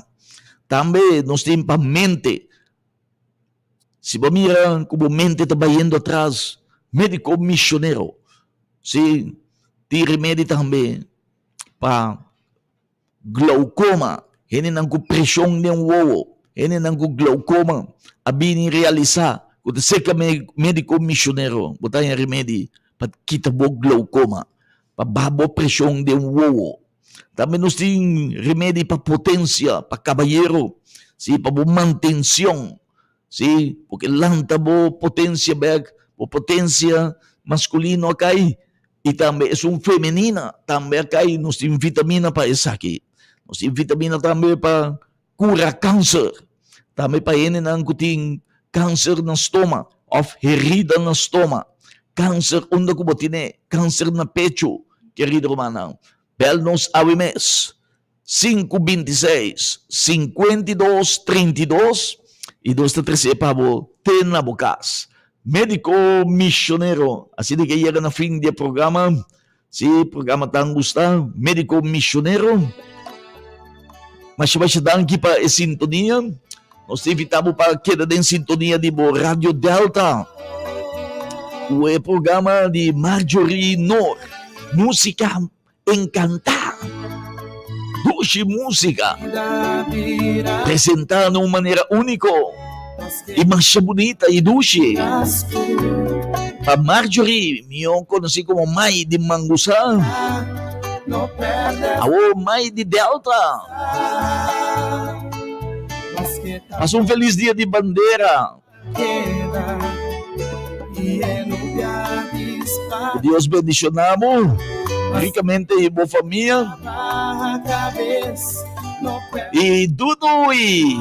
Tambe nos tin pa mente. Si bo mira ku bo mente ta bayendo atras, médiko misionero, si, tin remedi tambe pa Glaukoma, hendenan ku preshon den wowo, hendenan ku glaukoma a bini realisá ku ta serka médiko misionero bo ta haña remedi pa kita bo glaukoma, pa baha bo preshon den wowo. Tambe nos tin remedi pa potensia, pa kabayero, si, pa bo mantenshon, si, porque lanta bo potensia bèk, bo potensia maskulino a kai. I tambe esun femenina tambe a kai. Nos tin vitamina pa esaki. Nos tin vitamina tambe pa kura kanser. Tambe pa hendenan ku tin kanser na stoma òf herida na stoma. Kanser unda ku bo tine, kanser na pechu, kerido rumannan. Bèl nos awe mes, 5 26, 52, 32, i nos ta trese pa bo te na bo kas. Médiko Misionero, asina ke yega na fin di e programa. Si programa tan gusta, Médiko Misionero, masha masha danki pa e sintonia. Nos ta invita bo pa keda den sintonia di bo Radio Delta ku e programa di Marjorie Noor, Música Encantá. Dushi música presentá na un manera único y masha bunita y dushi pa Marjorie, mihó conocí como Mai di Mangusá, awor Mai di Delta. Pasa un feliz dia di bandera. Ku Dios bendiciona bo. Ricamente y bo famia. Y Dudoy.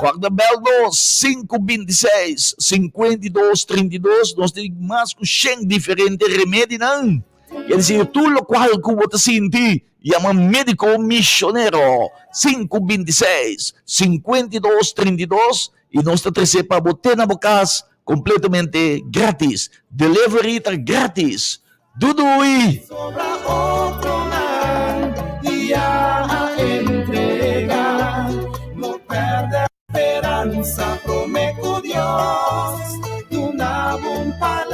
Guarda bel nos 526 52 32. Nos tin mas ku 100 diferente remedinan. Quiere decir, tur locual ku bo ta sinti, yama Medico Misionero 526 52 32 y nos ta trece pa bo te na bo cas completamente gratis. Delivery ta gratis. Dudui! Sobra otronan ya a entrega. No perde speransa, prome cu Dios duna bo un palabra.